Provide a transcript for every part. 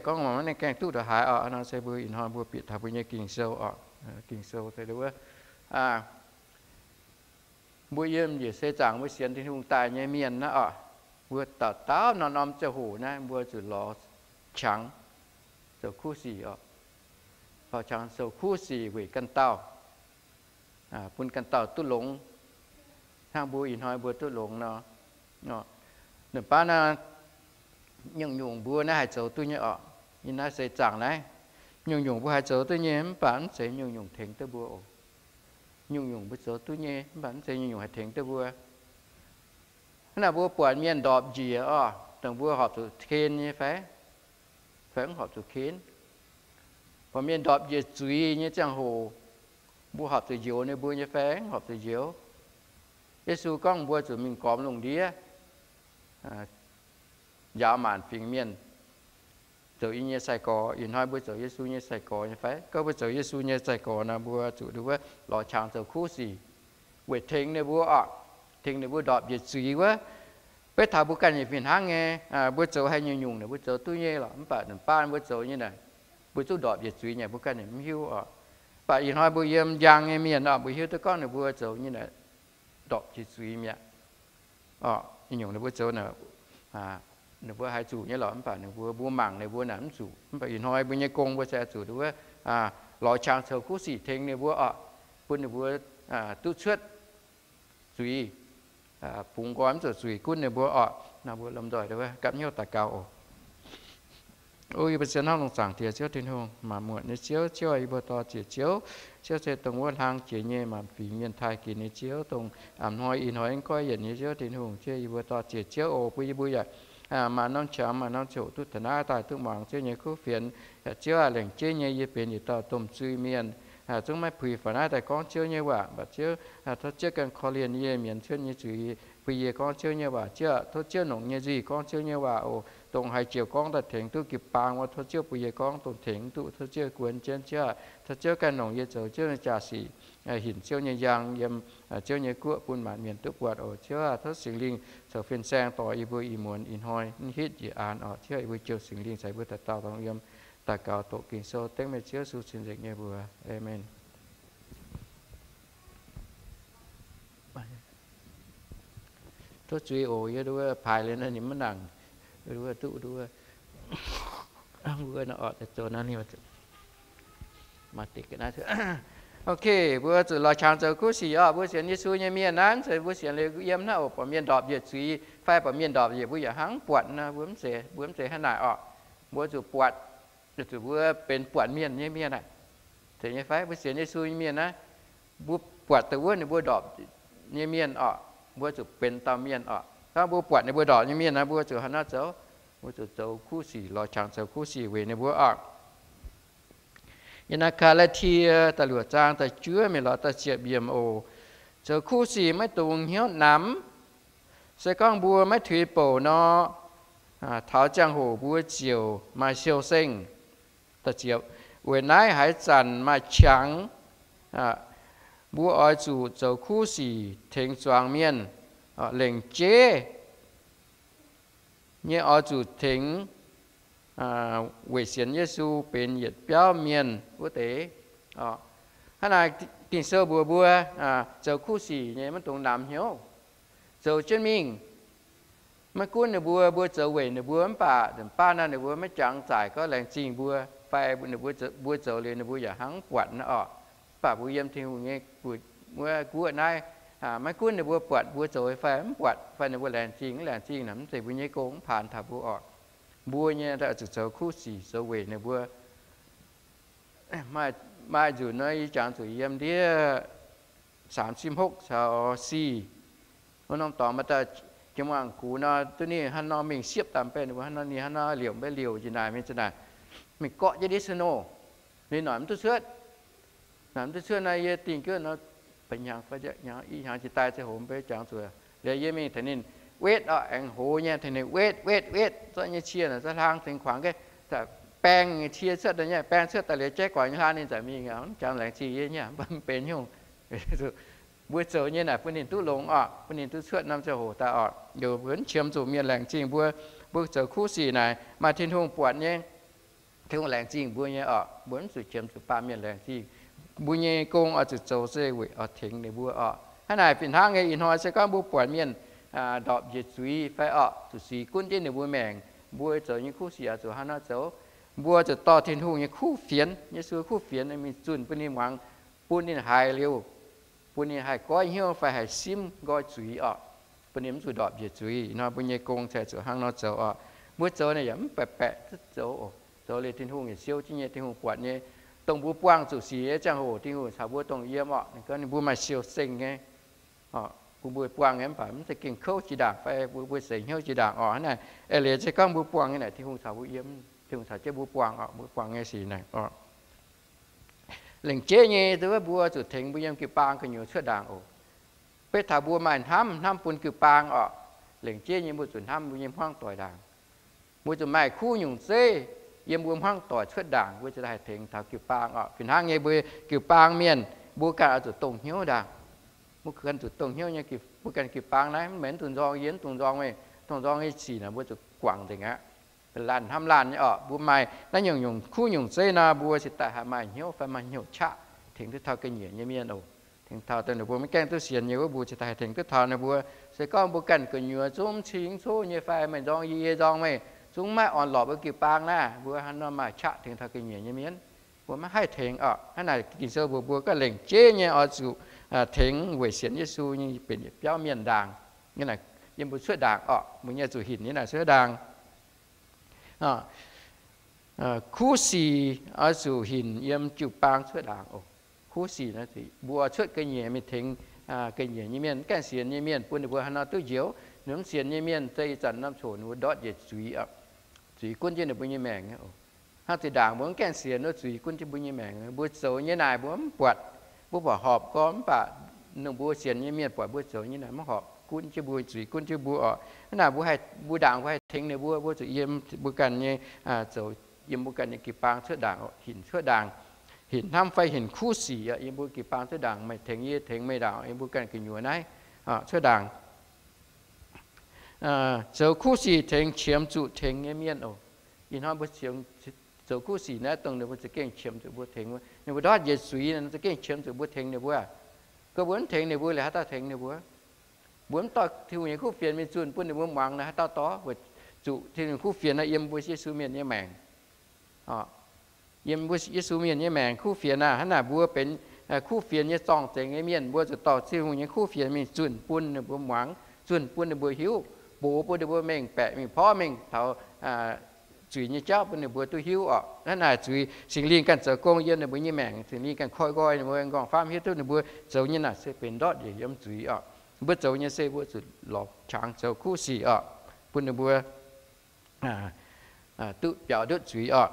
gorngv mv gaengh duqv ndongc haaix oc. Nor se mbuo ih hnoi mbuo bieqc taux mbuo nyei Ging-Sou oc. Ging-Sou se wuov, mbuo yiem njiec seix zaangc mbuo sienx Tin-Hungh daaih nyei mienh naaiv oc, mbuo dauh dauh norm-norm ziangh hoc naaiv mbuo zuqc lorz qangx zoux kuv sic oc. Lorz qangx zoux kuv sic weic ganh dauh, bun ganh dauh duqv longx, hnangv mbuo ih hnoi mbuo duqv longx nor. Ninh baav naaiv nyungc-nyungc mbuo naaiv haih zoux duqv nyei oc. Yiem naaiv seix zaangc naaiv, nyungc-nyungc mbuo haih zoux duqv nyei, mv baac mv zeiz nyungc-nyungc tengx duqv mbuo oc. Nyungc-nyungc mbuo zoux duqv nyei, mv baac mv zeiz nyungc-nyungc haih tengx duqv mbuo. Hnangv naaic mbuo buatc mienh ndorpc njiec oc, dongh mbuo horpc zuqc ken nyei fai? Fai mv horpc zuqc ken? Buatc mienh ndorpc njiec zuiz nyei ziangh hoc, mbuo horpc zuqc njoux ninh mbuo nyei fai? Mv horpc zuqc njoux. Yesu gorngv mbuo zuqc mingh gormx lungh ndiev, njaaux maanc fingx mienh zoux yie nyei sai-gorx. Ih hnoi mbuo zoux Yesu nyei sai-gorx nyei fai? Gorngv mbuo zoux Yesu nyei sai-gorx nor, mbuo zuqc nduov lorz qangx zoux kuv sic weic tengx ninh mbuo oc, tengx ninh mbuo ndorpc njiec zuiz wuov. Beiv taux mbuo ganh nyei fih hnangv nyei, mbuo zoux haaix nyungc-nyungc naaic mbuo zoux duqv nyei lorqc, mv baac ninh baav mbuo zoux nyei naaic, mbuo zungv ndorpc njiec zuiz nyei, mbuo ganh nyei mv hiuv oc. Mv baac ih hnoi mbuo yiem njang nyei mienh oc, mbuo hiuv duqv gorngv ninh mbuo zoux nyei naaic ndorpc njiec zuiz mi'aqv. Oc, nyungc ninh mbuo zoux naaic, ninh mbuo haih zuqc nyei lorqc, mv baac ninh mbuo, mbuo mangc ninh mbuo naaic mv zuqc. Mv baac ih hnoi mbuo nyei gong mbuo se zuqc nduov lorz qangx zoux kuv sic tengx ninh mbuo oc, bun ninh mbuo duqv cuotv zuiz, bungx nqoi mv zuqc zuiz gunv ninh mbuo oc. Nor mbuo lomh nzoih nduov gapv hnyouv daux gaux oc. O yie mbuo sienx hnangv longx zaangc Diex Ziouv Tin-Hungh, maaih muotc nyei Ziouv, Ziouv aac, yie mbuo dor ziec Ziouv. Ziouv se dongh wuov hlang jiex nyei, maanc fingx mienh taaih ginx nyei Ziouv, dongh a'hnoi ih hnoi mv goiv yienc nyei Ziouv Tin-Hungh. Ziouv yie mbuo dor ziec Ziouv oc, bun yie mbuo yaac maaih norm qangx maaih norm ziouc duqv taux naaiv daaih duqv muangx Ziouv nyei kuv fienx. Ziouv aac, laengz jeiv nyei yie benx yietc dauh domh zuiz-mienh, zungv maiv puix faaux naaiv daaih gorngv Ziouv nyei waac, mv baac Ziouv, tov Ziouv ganh korv-lienh yie, mienz cuotv nyei zuiz, bun yie gorngv Ziouv nyei waac. Ziouv aac, tov Ziouv longc nyei nzuih gorngv Ziouv nyei waac oc. Dongh haaix joux gorngv daaih tengx duqv jiu-baang wuov, tov Ziouv bun yie gorngv dongh tengx duqv, tov Ziouv guon jienv. Ziouv aac, tov Ziouv ganh longc yie zoux Ziouv nyei jaa-sic, hinc Ziouv nyei njang yiem Ziouv nyei guoqv bun maanc mienh duqv buatc oc. Ziouv aac, tov Singx Lingh caux fin-saeng dorh yie mbuo ih muonz ih hnoi mv hitv njiec aanx oc. Ziouv aac, yie mbuo jouh Singx Lingh caux yie mbuo daux gaux dongh yiem daux gaux doqc Ging-Sou dengv meih Ziouv Yesu cing-nzengc nyei mbuox. Aamen. Tov zuiz oc, yie nduov paaix liuz naaiv ninh maiv nangc, nduov duqv nduov, nduov nor oc, zoux naaiv ninh Ok, mbuo zuqc lorz qangx zoux kuv sic oc. Mbuo sienx Yesu nyei mienh naaiv, mv zeiz mbuo sienx liuz yiem naaiv oc, buatc mienh ndorpc njiec zuiz fai buatc mienh ndorpc njiec mbuo yaac hnangv mv buatc nor, mbuo mv zeiz, mbuo mv zeiz hnangv naaic oc. Mbuo zuqc buatc, zuqc mbuo benx buatc mienh nyei mienh aqv. Zeiz nyei fai? Mbuo sienx Yesu nyei mienh naaiv, mbuo buatc dongh wuov ninh mbuo ndorpc nyei mienh oc, mbuo zuqc benx dauh mienh oc. Gorngv mbuo buatc ninh mbuo ndorpc nyei mienh naaiv, mbuo zuqc hnangv naaiv zoux, mbuo zuqc zoux kuv sic, lorz qangx zoux kuv sic weic ninh mbuo oc. Yiem naaiv Gaa^laa^tie da'luoqc zaang da'juov mingh lorz da'ziepc yiemc oc. Zoux kuv sic maiv dungx hnyouv namx. Se gorngv mbuo maiv tuix bouc nor, taux ziangh hoc mbuo ziouc maaih siou-sengh. Weic naaiv haaix zanc maaih qangx, mbuo oix zuqc zoux kuv sic tengx zuangx mienh, lengc jeiv nyei oix zuqc tengx weic sienx Yesu benx yietc biauv mienh wuov deix. Hnangv naaic Ging-Sou mbuox mbuo, zoux kuv sic nyei maiv dungx namx hnyouv. Zoux jienv mingh. Maiv gunv ninh mbuo, mbuo zoux weic ninh mbuo mv baac baav naaiv ninh mbuo maiv jangx zaaic gorngv laengz zingh mbuo, fai ninh mbuo zoux liuz ninh mbuo yaac hnangv mv buatc naaiv oc. Mv baac mbuo yiem Tin-Hungh nyei wuov guoqv naaiv, maiv gunv ninh mbuo buatc mbuo zoux fai mv buatc, fai ninh mbuo laengz zingh mv laengz zingh naaic, mv zeiz mbuo nyei gong, mv paanx taux mbuo oc. Mbuo nyei zuqc zoux kuv sic zoux weic ninh mbuo. Maaih nzunc nor yie jangx zuqc yiem ndiev saam sin hopv caux sic, wuov norm dorngx maaih dauh jiem-muangh gux nor, duqv ninh hnangv nor mingh siepv daaih mv bei, ninh mbuo hnangv nor, ninh hnangv nor liouc mv bei liouc njiec naaic mingh za'naaic, mingh gorqv jienv ndiev snow, ninh noic mv duqv cuotv. Noic mv duqv cuotv nor, yie dingh jienv nor, ba'hnyangx fai hnyangx, i hnyangx jiex daaih ziangh hoc mv bei jangx zuqc liuz yie mingh tengx ninh wetv oc, aengx hoz nyei tengx ninh wetv wetv wetv, zorqv nyei cie naaic za'hlang tengx kuangx baeng nyei cie cuotv daaih nyei, baeng cuotv daaih liuz jaiv guaax nyei hlang ninh za'gengh mingh, mv jangx laengz zingh yie nyei, mv baac mv benx nyungc. Mbuo zoux nyei naaic bun ninh duqv longx oc, bun ninh duqv cuotv norm ziangh hoc daaih oc. Liuz mbuo qiemx zuqc mienh laengz zingh mbuo, mbuo zoux kuv sic naaic maaih Tin-Hungh buatc nyei. Tin-Hungh laengz zingh mbuo nyei oc. Mbuo mv zuqc qiemx zuqc baamh mienh laengz zingh. Mbuo nyei gong oix zuqc zoux se weic oix tengx ninh mbuo oc. Hnangv naaic fih hnangv nyei, ih hnoi se gorngv mbuo buatc mienh ndorpc njiec zuiz fai oc, zuqc sic gunv jienv ninh mbuo maengc, mbuo zoux nyei kuv sic oix zuqc hnangv nor zoux. Mbuo zuqc dorh Tin-Hungh nyei kuv fienx, Yesu kuv fienx mingh zunh bun ninh muangx, bun ninh haiz liuz, bun ninh haih goiv hnyouv fai haih simv nqoi zuiz oc, bun ninh mv zuqc ndorpc njiec zuiz. Ih hnoi mbuo nyei gong se zuqc hnangv nor zoux oc. Mbuo zoux naaic yaac mv baeqc baeqc duqv zoux oc. Zoux liuz Tin-Hungh yietc siou jienv nyei, Tin-Hungh buatc nyei, dongh mbuo buangh zuqc sic nyei ziangh hoc Tin-Hungh caux mbuo dongh yiem oc. Ninh gorngv ninh mbuo maaih siou-seng nyei, bun mbuo buangh nyei mv baac mv zeiz gengh kouv jiex ndaangc fai mbuo, mbuo seix hnyouv jiex ndaangc oc. Hnangv naaic, eix leiz se gorngv mbuo buangh nyei naaic Tin-Hungh caux mbuo yiem, Tin-Hungh caux jienv mbuo buangh oc. Mbuo buangh nyei sic naaic oc, lengc jeiv nyei duqv mbuo zuqc tengx mbuo yiem jiu-baang gu'nyuoz cuotv ndaangc oc. Beiv taux mbuo maaih hnamv, hnamv bun jiu-baang oc, lengc jeiv nyei mbuo zuqc hnamv mbuo nyei hmuangv doic ndaangc. Mbuo zuqc maaih kuv nyungc zeiv yiem mbuo hmuangv doic cuotv ndaangc, mbuo ziouc haih tengx taux jiu-baang oc. Fih hnangv nyei mbuo jiu-baang mienh, mbuo ganh oix zuqc dongh hnyouv ndaangc. Mbuo ganh zuqc dongh hnyouv nyei, mbuo ganh jiu-baang naaiv mv maaih dunh nzorng, yie mv dungx nzorng meih, dongh nzorng nyei sic naaic mbuo zuqc guangc nzengc aqv. Laanh hnamv laanh nyei oc. Mbuo maaih naaiv nyungc-nyungc kuv nyungc zeiv nor, mbuo cingx daaih haih maaih hnyouv fai maaih hnyouv qaqv tengx duqv taux ga'nyiec nyei mienh oc. Tengx taux dongh ninh mbuo maiv gaengh duqv sienx nyei wuov, mbuo cingx daaih haih tengx duqv taux ninh mbuo. Se gorngv mbuo ganh gu'nyuoz zungv mv cing mv coqv nyei fai meih nzorng yie, yie nzorng meih, zungv maiv orn-lorqc mbuo jiu-baang naaic, mbuo hnangv nor maaih qaqv tengx taux ga'nyiec nyei mienh? Mbuo maiv haih tengx oc. Hnangv naaic Ging-Sou mbuox mbuo gorngv lengc jeiv nyei oix zuqc tengx weic sienx Yesu nyei benx yietc biauv mienh ndaangc. Yiem mbuo cuotv ndaangc oc, mbuo nyei zuqc hinc nyei naaic cuotv ndaangc. Kuv sic oix zuqc hinc yiem jiu-baang cuotv ndaangc oc. Kuv sic naaiv mbuo cuotv ga'nyiec mingh tengx ga'nyiec nyei mienh, mv gaengh sienx nyei mienh, bun ninh mbuo haaix nor duqv njoux. Ninh mbuo mv sienx nyei mienh se ih zanc norm coc ninh mbuo ndortv njiec zuiz, zuiz gunv jienv ninh mbuo nyei maengc. Hnangv zinh ndaangc mbuo mv gaengh sienx wuov, zuiz gunv jienv mbuo nyei maengc. Mbuo zoux nyei naaic mbuo mv buatc, mbuo buatc horpc gorngv mv baac ninh mbuo sienx nyei mienh buatc mbuo zoux nyei naaic mv horpc, gunv jienv mbuo, zuiz gunv jienv mbuo oc. Hnangv naaic mbuo, mbuo ndaangc mbuo haih tengx ninh mbuo, mbuo zuqc yiem mbuo ganh nyei, zoux yiem mbuo ganh nyei jiu-baang cuotv ndaangc, hinc cuotv ndaangc, hinc hnamv fai hinc kuv sic yiem mbuo jiu-baang cuotv ndaangc, meih tengx yie, tengx meih ndaangc, yiem mbuo ganh gu'nyuoz naaiv cuotv ndaangc. Zoux kuv sic tengx qiemx zuqc tengx nyei mienh oc. Ih hnoi mbuo zoux kuv sic naaiv dongh ninh mbuo za'gengh qiemx zuqc mbuo tengx, ninh mbuo ndortv njiec zuiz ninh za'gengh qiemx zuqc mbuo tengx ninh mbuo. Gorngv mbuo mv tengx ninh mbuo liuz haaix dauh tengx ninh mbuo? Mbuo mv dorh Tin-Hungh nyei kuv fienx mingh zunh bun ninh mbuo muangx naaic, haaix dauh dorh? Weic zuqc Tin-Hungh kuv fienx naaiv yiem mbuo Yesu mienh nyei maengc. Yiem mbuo Yesu mienh nyei maengc kuv fienx naaic, hnangv naaic mbuo benx kuv fienx nyei zorng-zengx nyei mienh, mbuo zuqc dorh Tin-Hungh nyei kuv fienx mingh zunh bun ninh mbuo muangx, zunh bun ninh mbuo hiuv, mbox bun ninh mbuo mengh baeqc mingh porv mengh taux zuiz nyei jauv bun ninh mbuo duqv hiuv oc. Hnangv naaic zuiz Singx Lingh ganh zoux gong yiem ninh mbuo nyei maengc, Singx Lingh ganh koi nqoi ninh mbuo, nqorngv-famv hiuv duqv ninh mbuo zoux nyei naaic se benx ndortv njiec yiem zuiz oc. Mbuo zoux nyei se mbuo zuqc lorz qangx zoux kuv sic oc, bun ninh mbuo duqv biaux ndutv zuiz oc.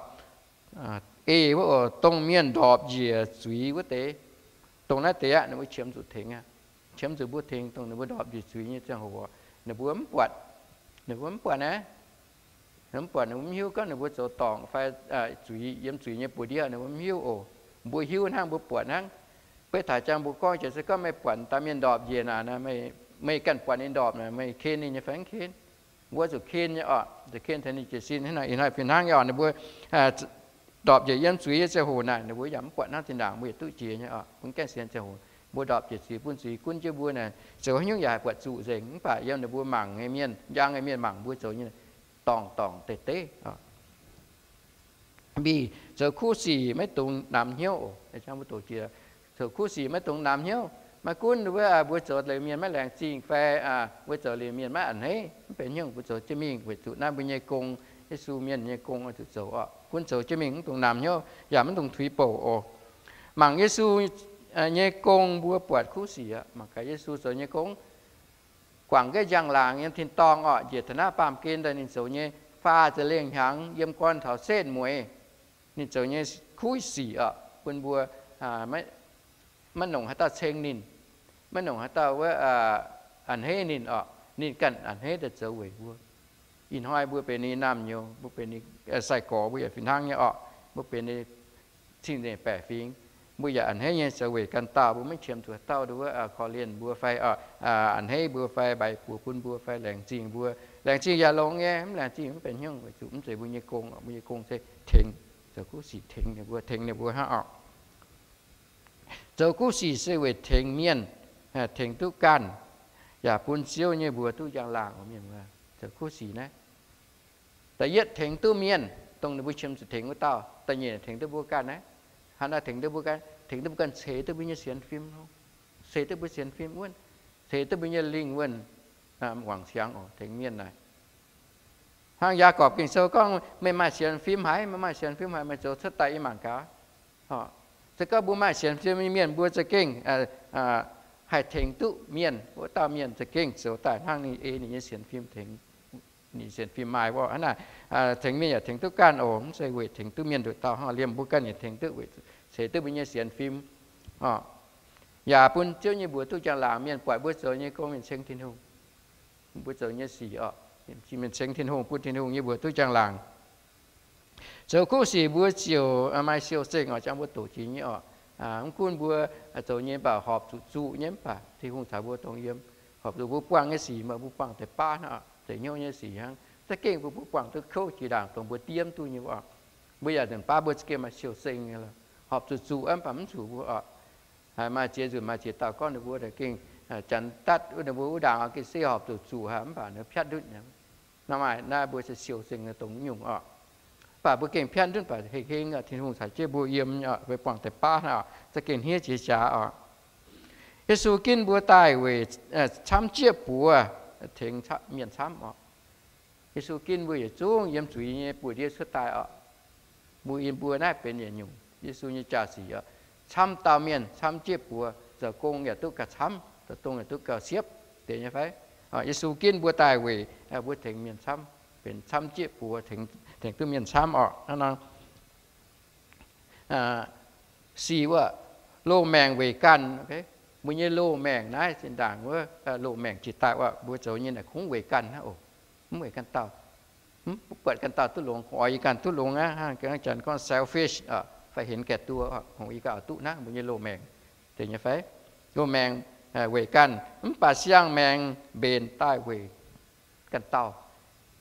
Ei wuov oc, dongh mienh ndorpc njiec zuiz wuov deix, dongh naaiv deix aqv ninh mbuo qiemx zuqc tengx aqv. Qiemx zuqc mbuo tengx dongh ninh mbuo ndorpc njiec zuiz nyei ziangh hoc, ninh mbuo mv buatc, ninh mbuo mv buatc aqv. Ninh mbuo mv buatc, ninh mbuo mv hiuv gorngv ninh mbuo zoux dorngc fai zuiz, yiem zuiz nyei buoz-ndiev ninh mbuo mv hiuv oc. Mbuo hiuv hnangv, mbuo buatc hnangv. Beiv taux jangx mbuo gorngv jiex se gorngv meih buatc dauh mienh ndorpc njiec naaic, meih ganh buatc ninh ndorpc naaic, meih ken ninh nyei fai mv ken? Mbuo zuqc ken nyei oc, zuqc ken tengx ninh jiez sin. Hnangv naaic ih hnoi fih hnangv nyei oc, ninh mbuo ndorpc njiec yiem zuiz nyei ziangh hoc naaic, ninh mbuo yaac mv buatc hnangv zinh ndaangc mbuo yietc duqv jiex nyei oc. Mbuo gaengh sienx ziangh hoc mbuo ndorpc njiec zuiz bun zuiz gunv jienv mbuo naaic, zoux haaix nyungc yaac haih buatc zuqc nzengc. Mv baac yiem ninh mbuo mangc nyei mienh, njang nyei mienh mangc mbuo zoux nyei dorngc dorngc deix deix Mv baac zoux kuv sic maiv dungx namx hnyouv oc. Zoux kuv sic maiv dungx namx hnyouv. Maiv gunv wuov mbuo zoux liuz mienh maiv laengz zingh fai mbuo zoux liuz mienh maiv a'hneiv, mv benx haaix nyungc, mbuo zoux jienv mingh weic zuqc naaiv mbuo nyei gong, Yesu mienh nyei gong oix zuqc zoux oc. Gunv zoux jienv mingh mv dungx namx hnyouv yaac mv dungx tuix bouc oc. Mangc Yesu nyei gong mbuo buatc kuv sic aqv. Mangc gaax Yesu zoux nyei gong, guangc nqaeqv njang-laangc yiem tin-dorngh orqc, njiec taux naaiv baamh gen daaih ninh zoux nyei, faah ziepc lengh hnyangx yiem gorn taux setv mueiz. Ninh zoux nyei kuv sic orqc, bun mbuo maiv nongc haaix dauh ceng ninh, maiv nongc haaix dauh wuov a'hneiv ninh orqc. Ninh ganh a'hneiv daaih zoux weic mbuo. Ih hnoi mbuo benx ninh naamh nyouz, mbuo benx ninh sai-gorx, mbuo yaac fih hnangv nyei orqc. Mbuo benx ninh cing-nzengc baeqc fingx, mbuo yaac a'hneiv nyei zoux weic ganh dauh. Mbuo maiv qiemx zuqc haaix dauh nduov korv-lienh mbuo fai a'hneiv mbuo fai mbaix buoz bun mbuo fai laengz zingh mbuo. Laengz zingh yaac longx nyei, mv laengz zingh mv benx hnyouv, weic zuqc mv zeiz mbuo nyei gong. Mbuo nyei gong se tengx Zoux kuv sic tengx ninh mbuo, tengx ninh mbuo hnangv orqc. Zoux kuv sic se weic tengx mienh, tengx duqv ganh, yaac bun Ziouv nyei mbuox duqv njang-laangc. Zoux kuv sic naaiv, da'yietv tengx duqv mienh, dongh ninh mbuo qiemx zuqc tengx wuov dauh. Da'nyeic tengx duqv mbuo ganh naaiv. Hnangv naaiv tengx duqv mbuo ganh, tengx duqv mbuo ganh ceix duqv mbuo nyei sienx fim, ceix duqv mbuo sienx fim wuonv, ceix duqv mbuo nyei lingh wuonh, wangc siangx oc, tengx mienh naaic. Hnangv Yaagorpc Ging-Sou gorngv, meih maaih sienx fim haic, meih maaih sienx fim haic, meih zoux cuotv daaih ih mangc gaax. Se gorngv mbuo maaih sienx fim nyei mienh, mbuo za'gengh haih tengx duqv mienh. Wuov dauh mienh za'gengh zoux daaih hnangv ninh ei ninh nyei sienx fim tengx, ninh sienx fim maaih orqc. Hnangv naaic, tengx mienh yaac tengx duqv ganh oc. Mv zeiz weic tengx duqv mienh nduqc dauh hnangv, liemh mbuo ganh yaac tengx duqv weic ceix duqv mbuo nyei sienx fim. Yaac bun Ziouv nyei mbuox duqv njang-laangc. Mienh buatc mbuo zoux nyei gong mienh ceng Tin-Hungh. Mbuo zoux nyei sic orqc, mienh ceng Tin-Hungh, bun Tin-Hungh nyei mbuox duqv njang-laangc. Zoux kuv sic mbuo ziouc maaih siou-zengh oc, jangx mbuo doqc jiex nyei orqc. Mv gunv mbuo zoux nyei mv baac horpc zuqc zuqc nyei mv baac Tin-Hungh caux mbuo dongh yiem. Horpc zuqc mbuo buangh nyei sic meih mbuo buangh deix baav hnangv, deix hnyouv nyei sic hnangv. Za'gengh mbuo mbuo buangh duqv kouv jiex ndaangc dongh mbuo diev duqv nyei orqc. Mbuo yaac nzunc baav mbuo za'gengh maaih siou-zengh nyei lorqc, horpc zuqc zuqc mv baac mv zuqc mbuo orqc. Maaih ziex nzunc maaih ziex dauh gorngv ninh mbuo gengh janx datv ninh mbuo wuov ndaangc oc, gengh se horpc zuqc zuqc haic mv baac ninh piatv ndutv nyei. Naaiv maaih naaiv mbuo se siou-zengh dongh nyungc orqc. Mv baac mbuo gengh piatv ndutv baac heng heng, Tin-Hungh caux jienv mbuo yiem nyei orqc, mbuo buangh deix baav hnangv oc, za'gengh hniev jiex jaax orqc. Yesu ginv mbuo daaih weic camv jieqv buoz tengx mienh camv orqc. Yesu ginv mbuo yietc zungv yiem zuiz nyei buoz-ndiev cuotv daaih orqc. Mbuo yiem mbuo naaiv benx yietc nyungc Yesu nyei jaa-sic orqc. Camv dauh mienh, camv jieqv buoz, zoux gong yaac duqv gauh camv, zoux dongh yaac duqv gauh siepv deix nyei fai? Yesu ginv mbuo daaih weic mbuo tengx mienh camv, benx camv jieqv buoz tengx duqv mienh camv orqc. Hnangv nor sic wuov, loz-maengc weic ganh. Mbuo nyei loz-maengc naaiv zinh ndaangc wuov loz-maengc jiex daaih wuov, mbuo zoux nyei naaic kungx weic ganh hnangv oc. Mv weic ganh dauh. Mv buatc ganh dauh duqv longx, kungx oix yie ganh duqv longx aqv. Hnangv janx gorngv selfish, fai henx gaeqv duqv, kungx yie ganh oix duqv hnangv. Mbuo nyei loz-maengc deix nyei fai? Loz-maengc weic ganh, mv baac siang-maengc mbenc daaih weic ganh dauh.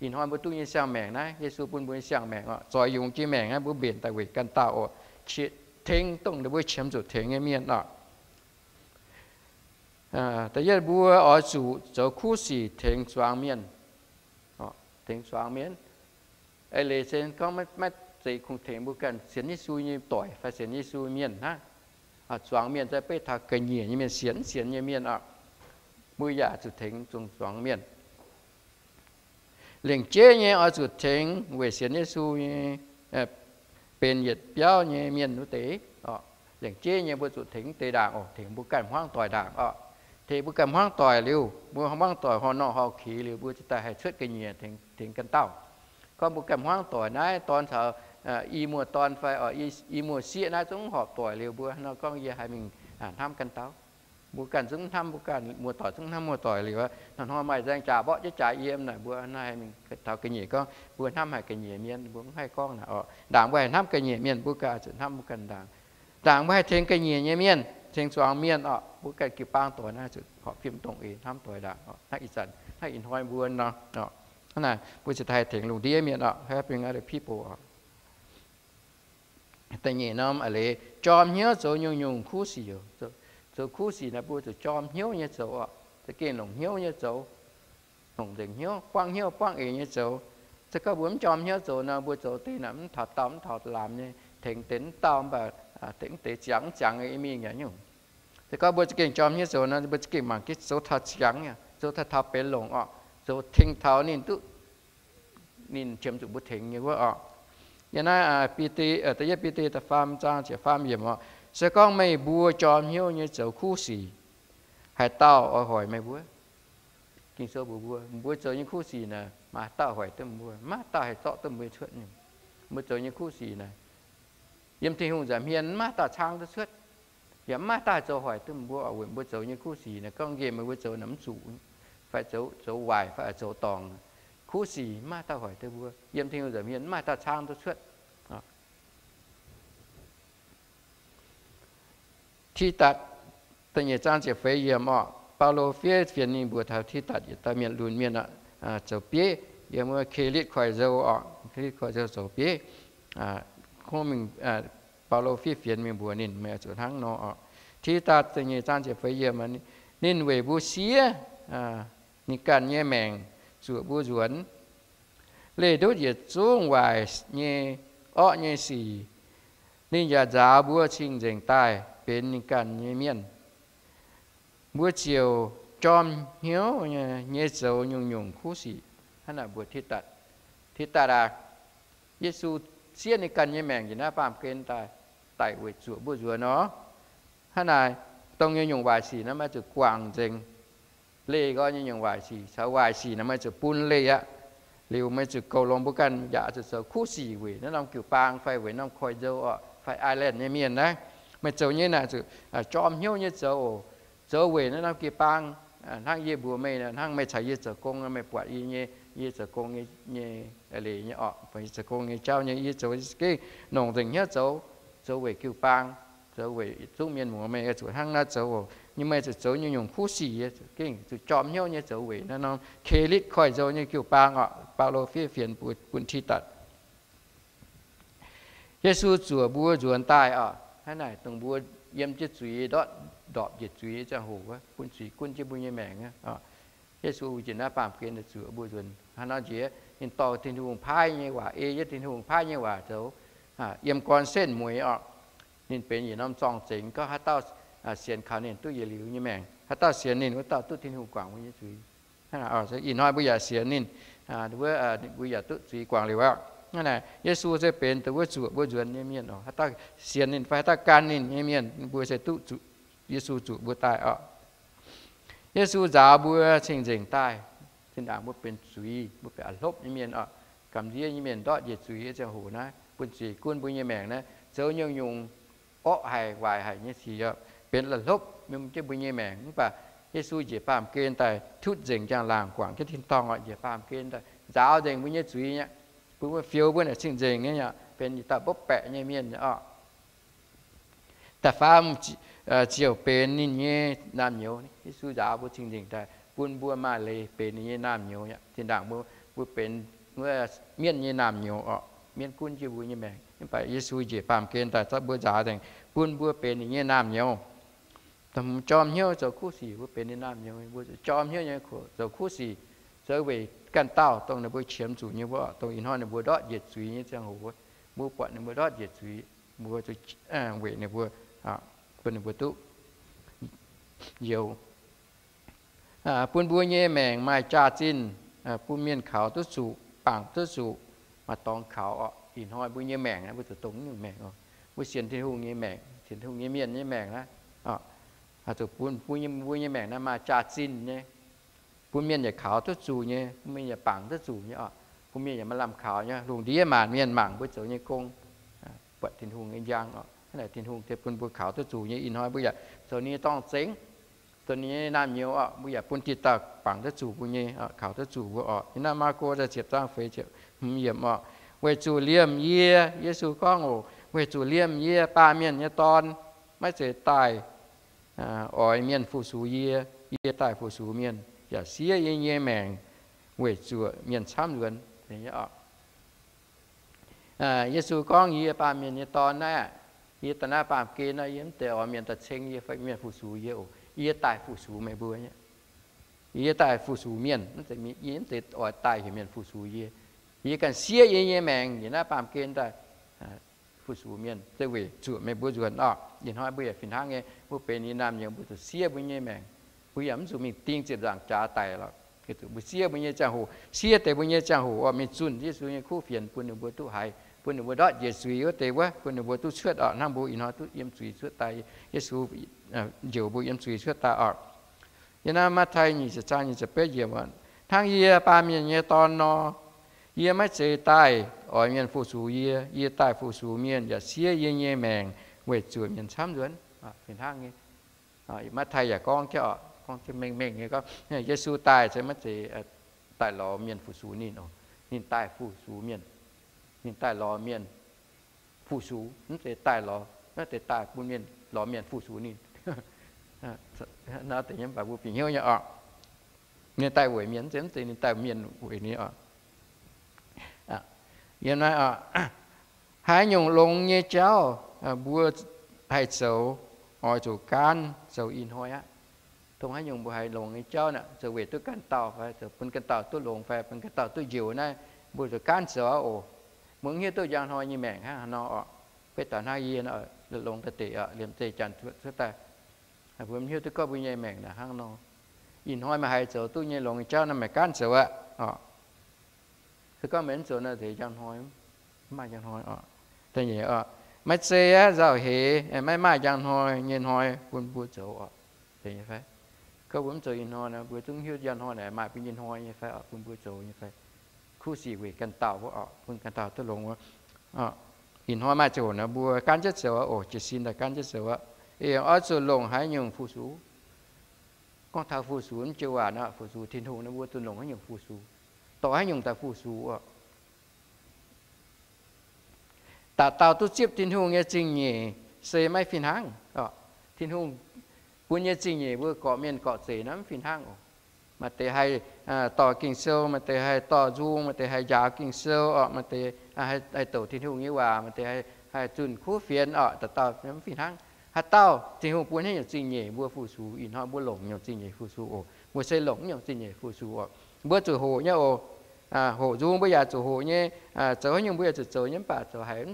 Ih hnoi mbuo duqv nyei siang-maengc naaiv, Yesu bun mbuo nyei siang-maengc oc, zoix yungz jiex maengc naaiv mbuo mbenc daaih weic ganh dauh oc, tengx dongh ninh mbuo qiemx zuqc tengx nyei mienh oc. Da'yietv mbuo oix zuqc zoux kuv sic tengx zuangx mienh. Tengx zuangx mienh. Eix leiz se gorngv maiv zeiz kungx tengx mbuo ganh sienx Yesu nyei doic fai sienx Yesu mienh hnangv. Zuangx mienh se beiv taux ga'nyiec nyei mienh, sienx mv sienx nyei mienh oc. Mbuo yaac zuqc tengx zuangx mienh. Lengc jeiv nyei oix zuqc tengx weic sienx Yesu nyei, benx yietc biauv nyei mienh wuov deix oc. Lengc jeiv nyei mbuo zuqc tengx deix ndaangc oc, tengx mbuo ganh hmuangv doic ndaangc oc. Tengx mbuo ganh hmuangv doic liuz, mbuo hmuangv doic horh norh horh keix liuz, mbuo ziouc daaih haih cuotv ga'nyiec tengx ganh dauh. Gorngv mbuo ganh hmuangv doic naaiv dorn caux i muoz-dorn fai i muoz-sieqv naaiv zungv horpc doic liuz, mbuo nor gorngv yie haih mingh hnamv ganh dauh. Mbuo ganh zungv hnamv mbuo ganh, muoz-doic zungv hnamv muoz-doic liuz, hnoi-hnoi maaih nzaeng jaax mborqv jienv jaax yiem naaic, mbuo nor haih mingh taux ga'nyiec gorngv mbuo hnamv haic ga'nyiec mienh, mbuo mv haih gorngv naaic oc. Ndaangc mbuo haih hnamv ga'nyiec mienh, mbuo ganh zuqc hnamv mbuo ganh ndaangc. Ndaangc mbuo haih tengx ga'nyiec nyei mienh, tengx zuangx mienh oc, mbuo ganh jiu-baang doic naaiv zuqc horpc fim dongh eix hnamv doic ndaangc oc. Hnangv ih zanc, hnangv ih hnoi mbuo nor, hnangv naaic mbuo ziouc haih tengx lungh ndiev mienh oc, helping other people oc. Da'nyeic norm a'leiz jorm hnyouv zoux nyungc-nyungc kuv sic. Zoux kuv sic naaiv mbuo zuqc jorm hnyouv nyei zoux oc, za'gengh longc hnyouv nyei zoux, longc nzengc hnyouv, buangv hnyouv buangv eix nyei zoux. Se gorngv mbuo mv jorm hnyouv zoux nor, mbuo zoux deix naaic mv taux daauh mv taux laamz nyei, tengx deix mv daauh mv baac tengx deix ziangx mv ziangx nyei mingh yaac nyungc. Se gorngv mbuo za'gengh jorm hnyouv zoux nor, mbuo za'gengh mangc jienv zoux taux ziangx, zoux taux taux benx longc oc, zoux tengx taux ninh duqv, ninh qiemx zuqc mbuo tengx nyei wuov oc. Yiem naaiv Bide, da'yietv Bide da'faam zaang ziepc faam yiemc oc, se gorngv meih mbuo jorm hnyouv nyei zoux kuv sic, haaix dauh oix hoic meih mbuo? Ging-Sou mbuox mbuo, mbuo zoux nyei kuv sic naaic, maaih dauh hoic duqv mbuo? Maaih dauh haih zorqv duqv mbuo cuotv nyei. Mbuo zoux nyei kuv sic naaic, yiem Tin-Hungh nza'hmien maiv maaih dauh caangv duqv cuotv, yaac maiv maaih dauh zoux hoic duqv mbuo oc. Weic mbuo zoux nyei kuv sic naaic, gorngv nqemh meih mbuo zoux naaic mv zuqc, fai zoux, zoux waaic fai zoux dorngc, kuv sic maiv maaih dauh hoic duqv mbuo. Yiem Tin-Hungh nza'hmien maiv maaih dauh caangv duqv cuotv. Tidatc, da'nyeic zaang ziepc feix yiemc oc. Baulo fiev fienx mingh mbuox taux Tidatc yietc dauh mienh lunx mienh oc, zoux bieiv yiem wuov Kelitv Koiv-Nzou oc. Kelitv Koiv-Nzou zoux bieiv, kungx mingh, Baulo fiev fienx mingh mbuox ninh, meih oix zuqc hnangv nor oc. Tidatc da'nyeic zaang ziepc feix yiemc, ninh weic mbuo siev ninh ganh nyei maengc zuoqc mbuo nzuonx, leih ndutv yietc zungv waaic nyei, orqv nyei sic. Ninh yaac nzaaux mbuo cing-nzengc daaih benx ninh ganh nyei mienh. Mbuo ziouc jorm hnyouv nyei zoux nyungc-nyungc kuv sic. Hnangv naaic mbuox Tidatc, Tidatc aac, Yesu siev ninh ganh nyei maengc njiec naaiv baamh gen daaih, daic weic zuoqc mbuo nzuonx nor. Hnangv naaic, dongh nyei nyungc waaic sic naaiv meih zuqc guangc nzengc. Leih nqoi nyei nyungc waaic sic caux waaic sic naaiv meih zuqc bun leih aqv. Liuz meih zuqc goux longx mbuo ganh yaac zuqc zoux kuv sic weic naaiv norm jiu-baang fai weic norm koiv-nzou oc, fai island nyei mienh naaiv. Meih zoux nyei naaic zuqc jorm hnyouv nyei zoux oc. Zoux weic naaiv norm jiu-baang, hnangv yie mbuox meih, hnangv meih caux yie zoux gong, meih buatc yie nyei, yie zoux gong nyei, nyei leiz nyei oc, buatc yie zoux gong nyei jauv nyei, yie zoux gengh nongc nzengc hnyouv zoux, zoux weic jiu-baang, zoux weic zungv mienh muoz. Meih zuqc hnangv naaiv zoux oc. Nyei meih zuqc zoux nyungc-nyungc kuv sic, gengh zuqc jorm hnyouv nyei zoux weic naaiv norm Kelitv koiv-nzou nyei jiu-baang oc. Baulo fiev fienx bun Tidatc. Yesu zuoqc mbuo nzuonx daaih oc. Hnangv naaic dongh mbuo yiem jienv zuiz ndortv ndorpc njiec zuiz nyei ziangh hoc, bun zuiz gunv jienv mbuo nyei maengc. Yesu njiec naaiv baamh gen zuoqc mbuo nzuonx. Hnangv nor njiec, ninh dorh Tin-Hungh paaiv nyei waac, ei jienv Tin-Hungh paaiv nyei waac zoux, yiem gorn setv mueiz oc. Ninh benx yietc norm zorng-zengx, gorngv haaix dauh sienx kaux ninh duqv yietc liuz nyei maengc. Haaix dauh sienx ninh, wuov dauh duqv Tin-Hungh guangc mbuo nyei zuiz. Ih hnoi mbuo yaac sienx ninh, mbuo yaac duqv zuiz guangc liuz aqv. Hnangv naaic, Yesu se benx dongh wuov zuoqc mbuo nzuonx nyei mienh oc. Haaix dauh sienx ninh fai haaix dauh gan ninh nyei mienh, mbuo se duqv Yesu zuqc mbuo daaih oc. Yesu nzaaux mbuo cing-nzengc daaih. Zinh ndaangc mbuo benx zuiz, mbuo benx a'hlopv nyei mienh oc, gamh nziev nyei mienh ndortv njiec zuiz nyei ziangh hoc naaiv, bun zuiz gunv mbuo nyei maengc naaiv, zoux nyungc-nyungc orqv haic waaic haic nyei sic, benx la'hlopv jienv mbuo nyei maengc. Mv baac Yesu njiec baamh gen daaih tutv nzengc njang-laangc guangc jienv tin-dorngh oc, njiec baamh gen daaih nzaaux nzengc mbuo nyei zuiz nyei, bun mbuo fioux mbuo naaic cing-nzengc nyei, benx yietc dauh mbopv baeqc nyei mienh oc. Da'faam ziouc benx ninh nyei naamh nyouz. Yesu nzaaux mbuo cing-nzengc daaih bun mbuo maaih leiz benx ninh nyei naamh nyouz. Zinh ndaangc mbuo, mbuo benx mienh nyei naamh nyouz oc, mienv gunv jienv mbuo nyei maengc. Mv baac Yesu njiec baamh gen daaih zorqv mbuo nzaaux nzengc, bun mbuo benx ninh nyei naamh nyouz. Jorm hnyouv zoux kuv sic, mbuo benx ninh naamh nyouz, mbuo jorm hnyouv nyei zoux kuv sic, zoux weic ganh dauh dongh ninh mbuo qiemx zuqc nyei mbuo, dongh ih hnoi ninh mbuo ndortv njiec zuiz nyei ziangh hoc, mbuo buatc ninh mbuo ndortv njiec zuiz, mbuo weic ninh mbuo, bun ninh mbuo duqv youx, bun mbuo nyei maengc maaih jaax-zinh, bun mienh kaux duqv zuqc, bangc duqv zuqc, maaih dorngx kaux oc. Ih hnoi mbuo nyei maengc mbuo zuqc dongh nyungc maengc oc. Mbuo sienx Tin-Hungh nyei maengc, sienx Tin-Hungh nyei mienh nyei maengc naaiv, zuqc bun mbuo nyei maengc naaiv maaih jaax-zinh nyei, bun mienh yietc kaux duqv zuqc nyei, bun mienh yietc bangc duqv zuqc nyei oc, bun mienh yietc maaih lamh kaux nyei, lungh ndiev maanc mienh mangc mbuo zoux nyei gong, buatc Tin-Hungh nyei njang oc. Hnangv naaic Tin-Hungh tengx bun mbuo kaux duqv zuqc nyei. Ih hnoi mbuo yaac zoux ninh nyei dorng-zengx, zoux ninh nyei naamh nyouz oc. Mbuo yaac bun diqc dauh bangc duqv zuqc mbuo nyei, kaux duqv zuqc mbuo oc. Yiem naaiv Maako da'ziepc zaang feix ziepc hmz yiemc oc. Weic zuqc liemh yie, Yesu gorngv oc, weic zuqc liemh yie, Baamh Mienh nyei Dorn, maiv zeiz daaih oix mienh fu-sux yie. Yie daaih fu-sux mienh, yaac siev yie nyei maengc weic zuoqc mienh camv nzuonx. Yesu gorngv, Yie Baamh Mienh nyei Dorn naaiv, yie daaih naaiv baamh gen naaiv, yie mv deix oix mienh daaih ceng yie fai mienh fu-sux yie oc. Yie daaih fu-sux meih mbuo. Yie daaih fu-sux mienh, yie mv deix oix daaih heuc mienh fu-sux yie. Yie ganh siev yie nyei maengc njiec naaiv baamh gen daaih fu-sux mienh, se weic zuoqc meih mbuo nzuonx oc. Ih hnoi mbuo yaac fih hnangv nyei, mbuo benx ninh nyei naamh nyouz, mbuo zuqc siev mbuo nyei maengc. Mbuo yaac mv zuqc mingh ding ziepc nzaangc jaax daic lorqc. Zuqc mbuo siev mbuo nyei ziangh hoc, siev deix mbuo nyei ziangh hoc oc, mingh zunh Yesu nyei kuv fienx bun ninh mbuo duqv haiz, bun ninh mbuo ndortv njiec zuiz wuov deix wuov, bun ninh mbuo duqv cuotv oc. Hnangv mbuo ih hnoi duqv yiem zuiz cuotv daaih, Yesu njoux mbuo yiem zuiz cuotv daaih oc. Yiem naaiv Matv^taai nyic ziepc zaang nyic ziepc betv yiemc, Hnangv yie, Baamh Mienh nyei Dorn nor, yie maiv zeiz daaih oix mienh fu-sux yie. Yie daaih fu-sux mienh yaac siev yie nyei maengc weic zuoqc mienh camv nzuonx. Fih hnangv nyei, Matv^taai yaac gorngv, gorngv mengh mengh nyei gorngv, Yesu daaih se maiv zeiz daaih lorz mienh fu-sux ninh oc. Ninh daaih fu-sux mienh. Ninh daaih lorz mienh fu-sux, mv zeiz daaih lorz, mv zeiz daaih bun mienh lorz mienh fu-sux ninh. Naaiv deix nyei mv baac mbuo bieqc hnyouv nyei oc. Ninh daaih weic mienh, mv zeiz, mv zeiz ninh daaih mienh weic ninh oc. Yiem naaiv oc, Haaix nyungc longx nyei jauv mbuo haih zoux, oix zuqc gaanv zoux ih hnoi aqv. Dongh haaix nyungc mbuo haih longx nyei jauv naaic, zoux weic duqv ganh dauh fai zoux bun ganh dauh duqv longx fai bun ganh dauh duqv njoux naaiv, mbuo zuqc gaanv zoux aqv oc. Mbuo mv hiuv duqv njang hnoi nyei maengc hnangv haaix nor oc. Beiv taux hnangv yie nor, longx daaih deix oc, liemh zeih janx cuotv daaih, mbuo mv hiuv duqv gorngv mbuo nyei maengc naaic hnangv nor. Ih hnoi meih haih zoux duqv nyei longx nyei jauv naaiv, meih gaanv zoux aqv oc. Se gorngv meih mv zoux naaiv, nzeix njang hnoi, mv maaih njang hnoi oc. Da'nyeic oc, maiv zeiz aqv, nzauh heix, maiv maaih njang hnoi nyei hnoi bun mbuo zoux oc. Gorngv mbuo mv zoux ih hnoi nor, mbuo zungv hiuv njang hnoi naaic maaih bun nyei hnoi nyei fai oc, bun mbuo zoux nyei fai. Kuv sic weic ganh dauh wuov oc, bun ganh dauh duqv longx wuov. Ih hnoi maaih ziangh hoc nor mbuo gaanv jienv zoux aqv oc, jiez sin daaih gaanv jienv zoux aqv. Oix zuqc longc haaix nyungc fu-sux? Gorngv taux fu-sux mv joux waac nor, fu-sux Tin-Hungh nor, mbuo zuqc longc haaix nyungc fu-sux? Dorh haaix nyungc daaih fu-sux oc? Dauh dauh duqv zipv Tin-Hungh nyei zingh nyeic se maiv fih hnangv. Tin-Hungh bun nyei zingh nyeic mbuo gorqv-mienh gorqv-zeic nor mv fih hnangv oc. Maaih deix haih dorh Ging-Sou, maaih deix haih dorh nzung, maaih deix haih njaaux Ging-Sou oc, maaih deix haih douc Tin-Hungh nyei waac, maaih deix haih zunh kuv fienx oc, dauh dauh mv fih hnangv. Haaix dauh Tin-Hungh bun haaix nyungc zingh nyeic mbuo fu-sux, ih hnoi mbuo longc nyungc zingh nyeic fu-sux oc. Mbuo se longc nyungc zingh nyeic fu-sux oc. Mbuo zuqc hoqc nyei oc. Hoqc nzung mbuo yaac zuqc hoqc nyei, zoux haaix nyungc mbuo yaac zuqc zoux nyei, mv baac zoux haiz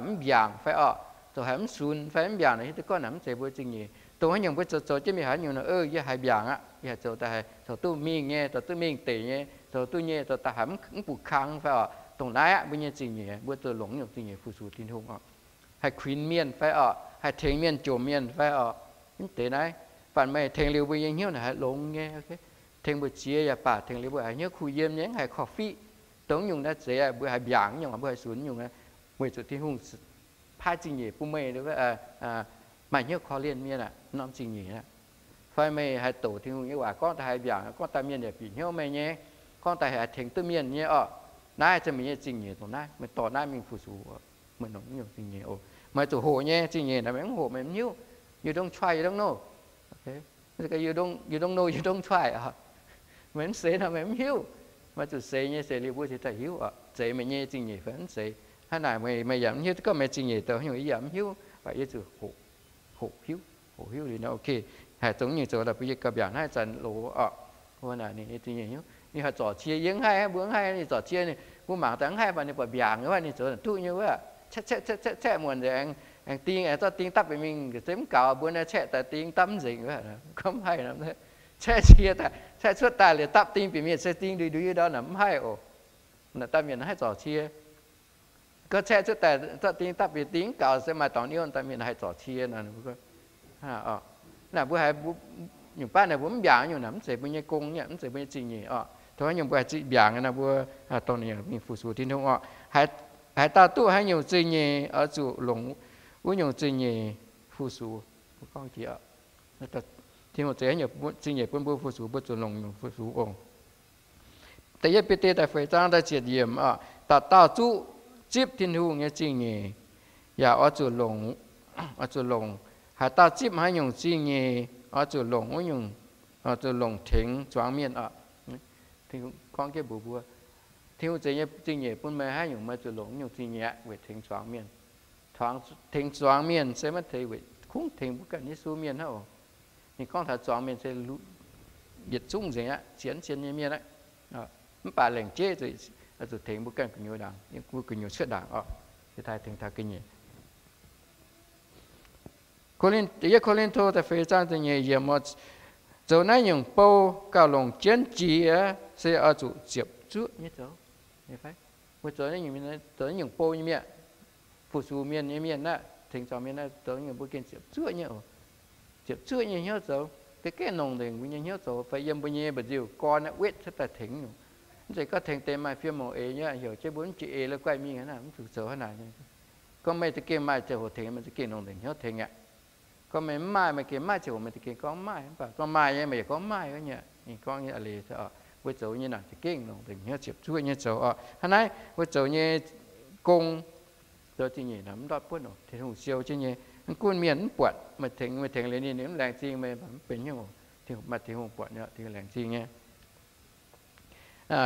mv mbiaangc fai oc, zoux haiz mv sunx fai mv mbiaangc nor, hiuv duqv gorngv naaic mv zeiz mbuo zingh nyeic. Dongh haaix nyungc mbuo zoux zoux jienv mingh haaix nyungc nor, yie haiz mbiaangc aqv, yie haiz zoux daaih haiz zoux duqv mingh nyei, zoux duqv mingh deic nyei, zoux duqv nyei, zoux daaih haiz mv bungx kang fai oc, dongh naaiv aqv mbuo nyei zingh nyeic. Mbuo zuqc longc nyungc zingh nyeic fu-sux Tin-Hungh oc. Haih kuinx mienh fai oc, haih tengx mienh jomc mienh fai oc, mv deix naaiv. Baac meih tengx liuz mbuo nyei hnyouv naaic haih longx nyei. Tengx mbu'ziex yaac baac, tengx liuz mbuo haiz hnyouv kuh yiem nyei, mv haiz korv-fiqv. Dongh nyungc naaiv zeiz mbuo haiz mbiaangc nyungc, mbuo haiz sunx nyungc, weic zuqc Tin-Hungh paaiv zingh nyeic bun meih maaih hnyouv korv-lienh mienh aqv, norm zingh nyeic aqv. Fai meih haih douc Tin-Hungh nyei waac gorngv daaih haiz mbiaangc, gorngv daaih mienh yaac bieqc hnyouv meih nyei, gorngv daaih haih tengx duqv mienh nyei oc. Naaiv se meih nyei zingh nyeic dongh naaiv, meih dorh naaiv mingh fu-sux oc. Meih longc nyungc zingh nyeic oc. Meih zuqc hoqc nyei zingh nyeic naaiv, meih mv hoqc meih mv hiuv. You don't try, you don't know. You don't know, you don't try oc. Meih mv seix nor meih mv hiuv. Meih zuqc seix nyei, seix liuz mbuo cingx daaih hiuv oc, zeiz meih nyei zingh nyeic fai mv zeiz. Hnangv naaic meih yaac mv hiuv duqv gorngv meih zingh nyeic dongh haaix nyungc, yie yaac mv hiuv. Baac yie zuqc hoqc, hoqc hiuv, hoqc hiuv liuz nor, ok, haih dongh nyungc zoux daaih bun yie gauh mbiaangc hnangv zanc loz oc. Wuov naaic ninh nyei zingh nyeic hnyouv, ninh haih zorc cie. Yie mv haih, mbuo mv haih, ninh zorc cie, ninh mbuo mangc daaih mv haih, mv baac ninh buatc mbiaangc nyei, ninh zoux duqv nyei wuov. Caeqv caeqv caeqv caeqv muonc nzengc, aengx ding aengx zorqv ding dapv bieqc mingh, se mv gaux, mbuo naaiv caeqv daaih ding dapv mv nzengc wuov. Gorngv mv haih nor, caeqv cie daaih, caeqv cuotv daaih liuz dapv ding bieqc mingh se ding ndui ndui ndau naaic, mv haih oc. Naaic daaih mienh haih zorc cie. Gorngv caeqv cuotv daaih zorqv ding dapv bieqc ding mv gaux se maaih dorngx niouv, daaih mienh haih zorc cie nor. Naaic mbuo haiz nyungc baav naaic mbuo mv mbiaangc nyungc naaic, mv zeiz mbuo nyei gong nyei, mv zeiz mbuo nyei zingh nyeic oc. Tov haaix nyungc mbuo haih zinh mbiaangc nor, mbuo dongh ninh mingh fu-sux Tin-Hungh oc. Haaix dauh duqv haaix nyungc zingh nyeic oix zuqc longc wuov nyungc zingh nyeic fu-sux. Tin-Hungh zeix haaix nyungc zingh nyeic bun mbuo fu-sux, mbuo zuqc longc nyungc fu-sux oc. Da'yietv Bide da'feix zaang da'ziepc yiemc oc. Dauh dauh zuqc zipv Tin-Hungh nyei zingh nyeic yaac oix zuqc longc, oix zuqc longc. Haaix dauh zipv haaix nyungc zingh nyeic oix zuqc longc wuov nyungc, oix zuqc longc tengx zuangx mienh oc. Gorngv jienv mbuox mbuo, Tin-Hungh zeix nyei zingh nyeic bun meih haaix nyungc, meih zuqc longc wuov nyungc zingh nyeic aqv weic tengx zuangx mienh. Tengx zuangx mienh se maiv zeiz weic kungx tengx mbuo ganh Yesu mienh hnangv oc. Ninh gorngv taux zuangx mienh se yietc zungv nzengc aqv, zien zien nyei mienh aqv. Mv baac laengc jeiv zuqc tengx mbuo ganh gu'nyuoz ndaangc, mbuo gu'nyuoz cuotv ndaangc oc. Tengx taux ga'nyiec. Ko^lin, Yietv Ko^lin^to da'feix zaang da'nyeic yiemc, zoux naaiv nyungc bou gauh longc jienv jiex se oix zuqc ziepc zuoqv nyei zoux. Mbuo zoux naaiv nyungc bou nyei mienh, fu-sux mienh nyei mienh aqv, tengx zuangx mienh aqv, zoux nyungc bou gengh ziepc zuoqv nyei oc. Ziepc zuoqv nyei hnyouv zoux, ga'gengh longc nzengc mbuo nyei hnyouv zoux fai yiem mbuo nyei mba'nziu gorn aqv, wetv cuotv daaih tengx nyungc. Mv zeiz gorngv tengx deix maaih fiem mouc eix nyei, heuc jienv mbuo mv jiex eix lo guaih mingh hnangv, mv zuqc zoux hnangv naaic. Gorngv meih za'gengh maaih ziangh hoc tengx, meih za'gengh longc nzengc hnyouv tengx aqv. Gorngv meih mv maaih, meih gengh maaih ziangh hoc meih za'gengh gorngv mv maaih, mv baac gorngv maaih nyei meih yaac gorngv mv maaih nyei. Ninh gorngv nyei a'leiz, mbuo zoux nyei naaic za'gengh longc nzengc hnyouv ziepc zuoqv nyei zoux oc. Hnangv naaiv mbuo zoux nyei gong, zoux zingh nyeic naaic mv ndortv buonv oc. Tin-Hungh siou jienv nyei. Mv gunv mienh mv buatc, meih tengx, meih tengx liuz ninh, ninh mv laengz zingh meih mv benx nyungc oc. Tin-Hungh, maaih Tin-Hungh buatc nyei, Tin-Hungh laengz zingh nyei.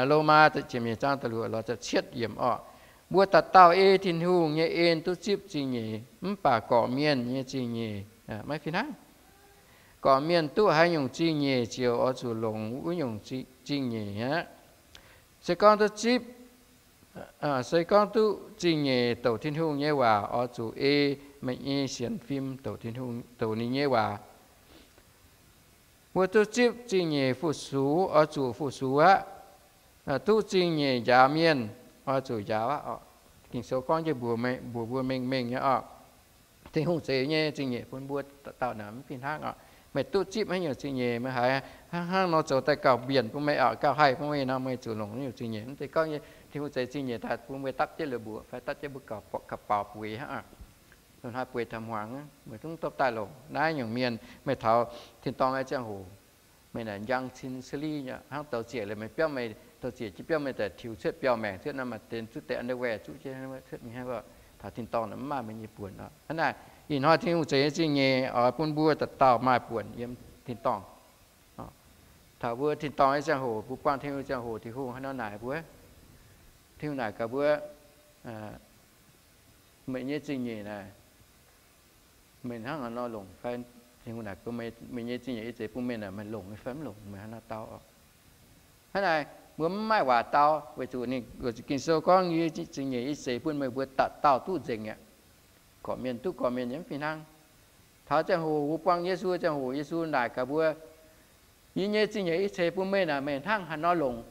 Lomaa ziepc nyeic zaang da'luoqc lorz da'cietv yiemc oc. Mbuo dauh dauh ei Tin-Hungh nyei en duqv zipv zingh nyeic, mv baac gorqv-mienh nyei zingh nyeic maiv fih hnangv. Gorqv-mienh duqv haaix nyungc zingh nyeic ziouc oix zuqc longc wuov nyungc zingh nyeic aqv. Se gorngv duqv zipv, se gorngv duqv zingh nyeic douc Tin-Hungh nyei waac, oix zuqc ei meih nyei sienx fim douc Tin-Hungh, douc ninh nyei waac. Mbuo duqv zipv zingh nyeic fu-sux, oix zuqc fu-sux aqv. Duqv zingh nyeic njaaux mienh, oix zuqc njaaux aqv oc. Ging-Sou gorngv jienv mbuox mbuo mengh mengh nyei oc. Tin-Hungh zeix nyei zingh nyeic bun mbuo dauh dauh naaic mv fih hnangv oc. Meih duqv zipv haaix nyungc zingh nyeic, meih haiz hnangv hnangv nor zoux daaih gauh mbienc bun meih oc, gauh haih bun meih nor, meih zuqc longc nyungc zingh nyeic. Mv zeiz gorngv Tin-Hungh zeix zingh nyeic daaih bun meih dapv jienv la'buoqc fai dapv jienv mbuo gauh, gauh baaux buix hnangv aqv. Lungh hnoi bueix taux hmuangx, meih zungv dopv daaih longc. Naaiv nyungc mienh, meih taux tin-dorngh nyei ziangh hoc, meih naaic njang cin seli nyei, hnangv douz ziec liuz meih biauv, meih douz ziec jiex biauv, meih daaih tiux cuotv biauv maengc cuotv nor, maaih deix zuqv deix underwear zuqv jienv cuotv mingh hnangv. Taux tin-dorngh naaic mv maaih meih nyei buonc oc. Hnangv naaic, ih hnoi Tin-Hungh zeix nyei zingh nyeic oix bun mbuo dauh dauh maaih buonc yiem tin-dorngh. Taux mbuo tin-dorngh nyei ziangh hoc, mbuo buangh Tin-Hungh ziangh hoc, Tin-Hungh haaix nor naaic mbuo? Tin-Hungh naaic gaax mbuo, meih nyei zingh nyeic naaic, meih hnangv haaix nor longc fai? Tin-Hungh naaic, meih nyei zingh nyeic yie zeix bun meih naaic, meih longc fai mv longc, meih haaix nor dau oc? Hnangv naaic, mbuo mv maaih waac dau, weic zuqc ninh, weic zuqc Ging-Sou gorngv, yie zingh nyeic yie zeix bun meih mbuo dauh dauh duqv nzengc aqv. Gorqv-mienh duqv gorqv-mienh nyei mv fih hnangv. Taux ziangh hoc mbuo buangh Yesu ziangh hoc, Yesu naaic gaax mbuo, yie nyei zingh nyeic yie zeix bun meih naaic, meih hnangv haaix nor longc?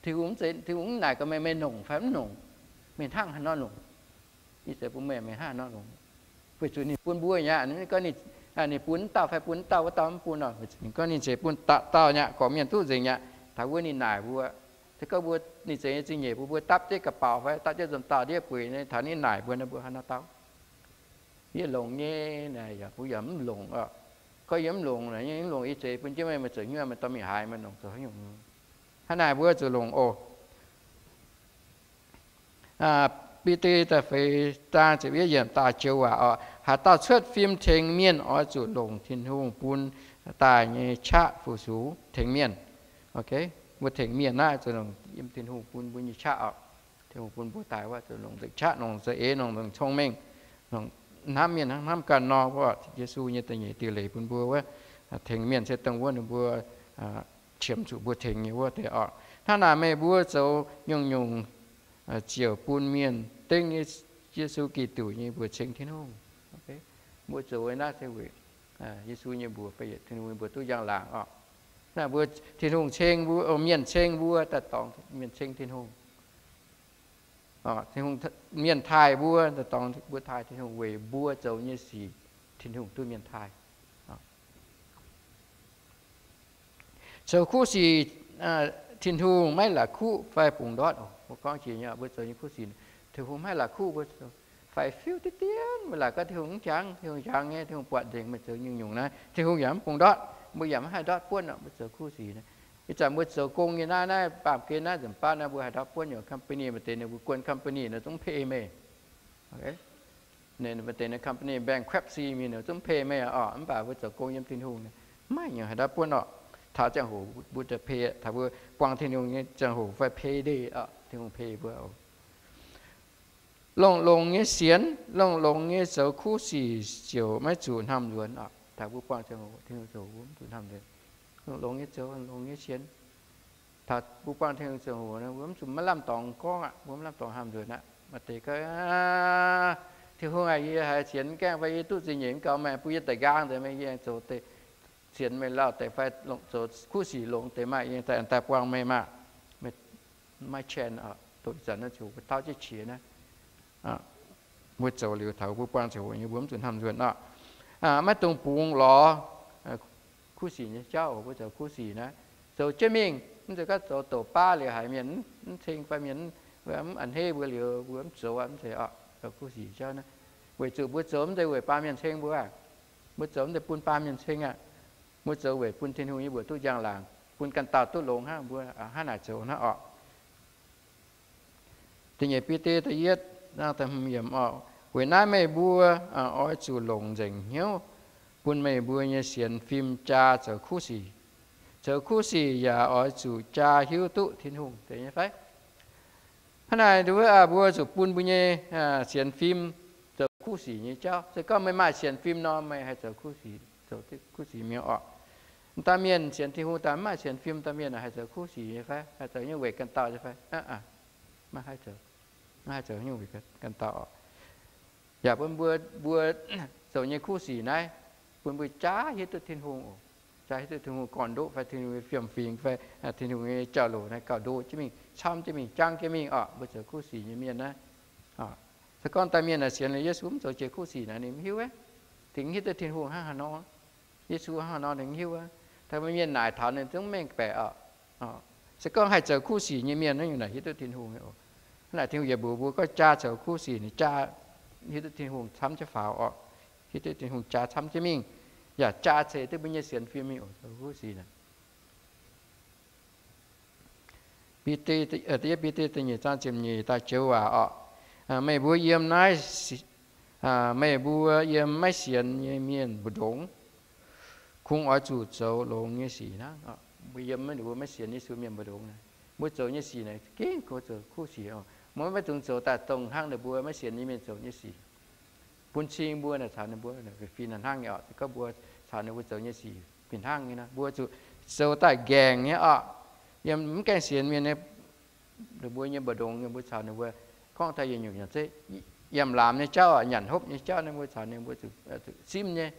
Tin-Hungh, Tin-Hungh mv naaic gaax meih, meih longc fai mv longc, meih hnangv haaix nor longc? Yie zeix bun meih, meih hnangv haaix nor longc? Weic zuqc ninh bun mbuo nyei aqv. Ninh bun wuov dauh fai bun wuov dauh, wuov dauh mv bun oc. Ninh gorngv ninh zeix bun dauh dauh nyei aqv, gorqv-mienh duqv nzengc nyei aqv. Taux wuov ninh naaic mbuo, se gorngv mbuo, ninh zeix nyei zingh nyeic bun mbuo dapv jienv ga'bauc fai dapv jienv nzunc dauh ndiev bueix, taux ninh naaic mbuo nor, mbuo haaix nor dau? Yie longc nyei naaic, yaac mbuo yaac mv longc oc. Gorngv yie mv longc naaic, yie mv longc, yie zeix bun jienv meih, meih zoux hnyouv meih dorh mingh haaix, meih longc zoux haaix nyungc? Hnangv naaic mbuo zuqc longc oc. Bide da'feix zaang ziepc yietv yiemc daaih joux waac oc. Haaix dauh cuotv fim tengx mienh oix zuqc longc Tin-Hungh bun daaih nyei qaqv fu-sux tengx mienh. Mbuo tengx mienh naaiv zuqc longc yiem Tin-Hungh bun mbuo nyei qaqv oc. Tin-Hungh bun mbuo daaih wuov zuqc longc nzengc qaqv, longc za'eix, longc nzengc cong-mengh, longc hnamv mienh hnangv hnamv ganh nor. Wuov Yesu nyei da'nyeic diuh leiz bun mbuo wuov, tengx mienh se dongh wuov ninh mbuo qiemx zuqc mbuo tengx nyei wuov deix oc. Hnangv naaic meih mbuo zoux nyungc-nyungc ziouc bun mienh dengv Yesu Giduc nyei mbuox ceng Tin-Hungh. Mbuo zoux naaiv se weic Yesu nyei mbuox, Tin-Hungh nyei mbuox duqv njang-laangc oc. Naaiv mbuo, Tin-Hungh ceng mbuo, mienh ceng mbuo daaih dorngx mienh ceng Tin-Hungh. Mienh taaih mbuo daaih dorngx mbuo taaih Tin-Hungh, weic mbuo zoux nyei sic Tin-Hungh duqv mienh taaih. Zoux kuv sic Tin-Hungh maiv la'kuqv fai bungx ndortv oc. Mbuo gorngv jiex nyei, mbuo zoux nyei kuv sic Tin-Hungh maiv la'kuqv, mbuo faix-fiuv diqv dien, mbuo laaic gorngv Tin-Hungh mv jangx, Tin-Hungh jangx nyei, Tin-Hungh buatc nzengc meih zoux nyungc-nyungc naaiv, Tin-Hungh yaac mv bungx ndortv, mbuo yaac mv haih ndortv buonv oc. Mbuo zoux kuv sic naaiv, ih zanc mbuo zoux gong nyei naaiv, naaiv baamh gen naaiv nzunc baav naaiv mbuo haih ndortv buonv nyei. Maaih deix ninh mbuo guon company ninh zungv mv pay meih. Maaih deix ninh company bankruptcy mingh ninh zungv mv pay meih oc. Mv baac mbuo zoux gong yiem Tin-Hungh maiv nyungc haih ndortv buonv oc. Taux ziangh hoc mbuo daaih pay, taux mbuo buangh Tin-Hungh nyei ziangh hoc fai pay deix oc, Tin-Hungh pay mbuo oc. Longx-longx nyei sienx, longx-longx nyei zoux kuv sic ziouc maiv zuqc hnamv nzuonx oc. Taux mbuo buangh ziangh hoc Tin-Hungh zoux mbuo mv zuqc hnamv nzuonx. Longx-longx nyei zoux, longx-longx nyei sienx. Taux mbuo buangh Tin-Hungh ziangh hoc mbuo mv zuqc, maiv lamh dorngx gorngv aqv, mbuo mv lamh dorngx hnamv nzuonx aqv. Maaih deix gorngv, Tin-Hungh aac, yie haiz sienx mv gaengh fai yie duqv zingh nyeic mv gaux, meih bun yie daaih nqaang deix, meih yie zoux deix sienx meih lauh deix fai zoux kuv sic longx deix maah, yie daaih buangh meih maah. Maiv cen oc. Doqc ih zanc naaiv ziouc mbuo tauv jienv qiex naaiv. Mbuo zoux liuz taux mbuo buangh ziangh hoc nyei mbuo mv zuqc hnamv nzuonx oc. Maiv dungx bungx lorz kuv sic nyei jauv oc. Mbuo zoux kuv sic naaiv zoux jienv mingh, mv zeiz gorngv zoux douc baav liuz haiz mienh mv ceng fai mienh mv a'hneiv mbuo liuz mbuo mv zoux aqv, mv zeiz oc. Zoux kuv sic jauv naaiv weic zuqc mbuo zoux mv zeiz weic baamh mienh ceng mbuo aqv. Mbuo zoux mv zeiz bun baamh mienh ceng aqv. Mbuo zoux weic bun Tin-Hungh nyei mbuox duqv njang-laangc, bun ganh dauh duqv longx hnangv. Mbuo hnangv naaic zoux hnangv oc. Da'nyeic Bide da'yietv, da'hmz yiemc oc. Weic naaiv meih mbuo oix zuqc longc nzengc hnyouv bun meih mbuo nyei sienx fim jaa zoux kuv sic. Zoux kuv sic yaac oix zuqc jaa hiuv duqv Tin-Hungh, zeiz nyei fai? Hnangv naaic, mbuo zuqc bun mbuo nyei sienx fim zoux kuv sic nyei jauv. Se gorngv meih maaih sienx fim nor, meih haih zoux kuv sic, zoux kuv sic mienh orqc. Dauh mienh sienx Tin-Hungh daaih mv maaih sienx fim, dauh mienh haih zoux kuv sic nyei fai? Haih zoux nyungc weic ganh dauh nyei fai? Maiv haih zoux, maiv haih zoux nyungc weic ganh dauh orqc. Yaac bun mbuo, mbuo zoux nyei kuv sic naaiv, bun mbuo jaax hiuv duqv Tin-Hungh oc. Jaax hiuv duqv Tin-Hungh gorn-ndoqv fai Tin-Hungh nyei fiem-fingx fai Tin-Hungh nyei jauv-louc naaiv gauh ndoqv jienv mingh, camv jienv mingh, jangv jienv mingh orqc. Mbuo zoux kuv sic nyei mienh naaiv, se gorngv dauh mienh naaic sienx liuz Yesu mv zoux jiex kuv sic naaic, ninh mv hiuv, ninh mv hiuv duqv Tin-Hungh hnangv haaix nor, Yesu hnangv haaix nor ninh mv hiuv. Taux mienh naaic taux ninh zungv mengh baeqc orqc. Se gorngv haih zoux kuv sic nyei mienh naaiv nyungc naaic hiuv duqv Tin-Hungh nyei oc. Hnangv naaic Tin-Hungh yaac mbuox mbuo gorngv jaa zoux kuv sic, ninh jaa hiuv duqv Tin-Hungh camv jienv faaux orqc. Hiuv duqv Tin-Hungh jaa camv jienv mingh, yaac jaa ceix duqv mbuo nyei sienx fim mingh oc, zoux kuv sic naaic. Bide, da'yietv Bide da'nyeic zaang ziepc nyeic daaih joux waac orqc. Meih mbuo yiem naaiv, meih mbuo yiem maiv sienx nyei mienh mbu'ndongx kungx oix zuqc zoux longx nyei sic hnangv. Mbuo yiem mbuo maiv sienx Yesu mienh mbu'ndongx, mbuo zoux nyei sic naaic gengh kungx zoux kuv sic oc. Mbuo maiv dungx zoux daaih dongh hnangv ninh mbuo maiv sienx nyei mienh zoux nyei sic. Bun cing mbuo naaic caux ninh mbuo fih hnangv nyei orqc. Se gorngv mbuo caux ninh mbuo zoux nyei sic fih hnangv nyei nor, mbuo zuqc zoux daaih nqaengc nyei orqc. Yiem mv gaengh sienx mienh nyei, ninh mbuo nyei mbu'ndongx, mbuo caux ninh mbuo gorngv taux yietc nyungc nyanc zeiv, yiem laamz nyei jauv, nyanc hopv nyei jauv, ninh mbuo caux ninh mbuo zuqc simv nyei.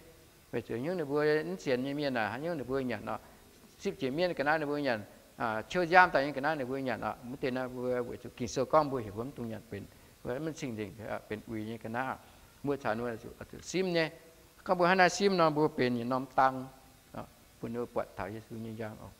Weic zuqc haaix nyungc ninh mbuo mv sienx nyei mienh naaic, haaix nyungc ninh mbuo nyanc orqc, sipv jiex mienv ga'naaiv ninh mbuo nyanc, ciouv nziaamv daaih nyei ga'naaiv ninh mbuo nyanc orqc. Mv deix naaiv mbuo weic zuqc Ging-Sou gorngv mbuo heuc mbuo mv dungx nyanc benx, mv cing-nzengc, benx uix nyei ga'naaiv. Mbuo caux ninh mbuo zuqc simv nyei. Gorngv mbuo hnangv naaiv simv nor, mbuo benx yietc norm dang bun ninh mbuo buatc taux Yesu nyei njang oc.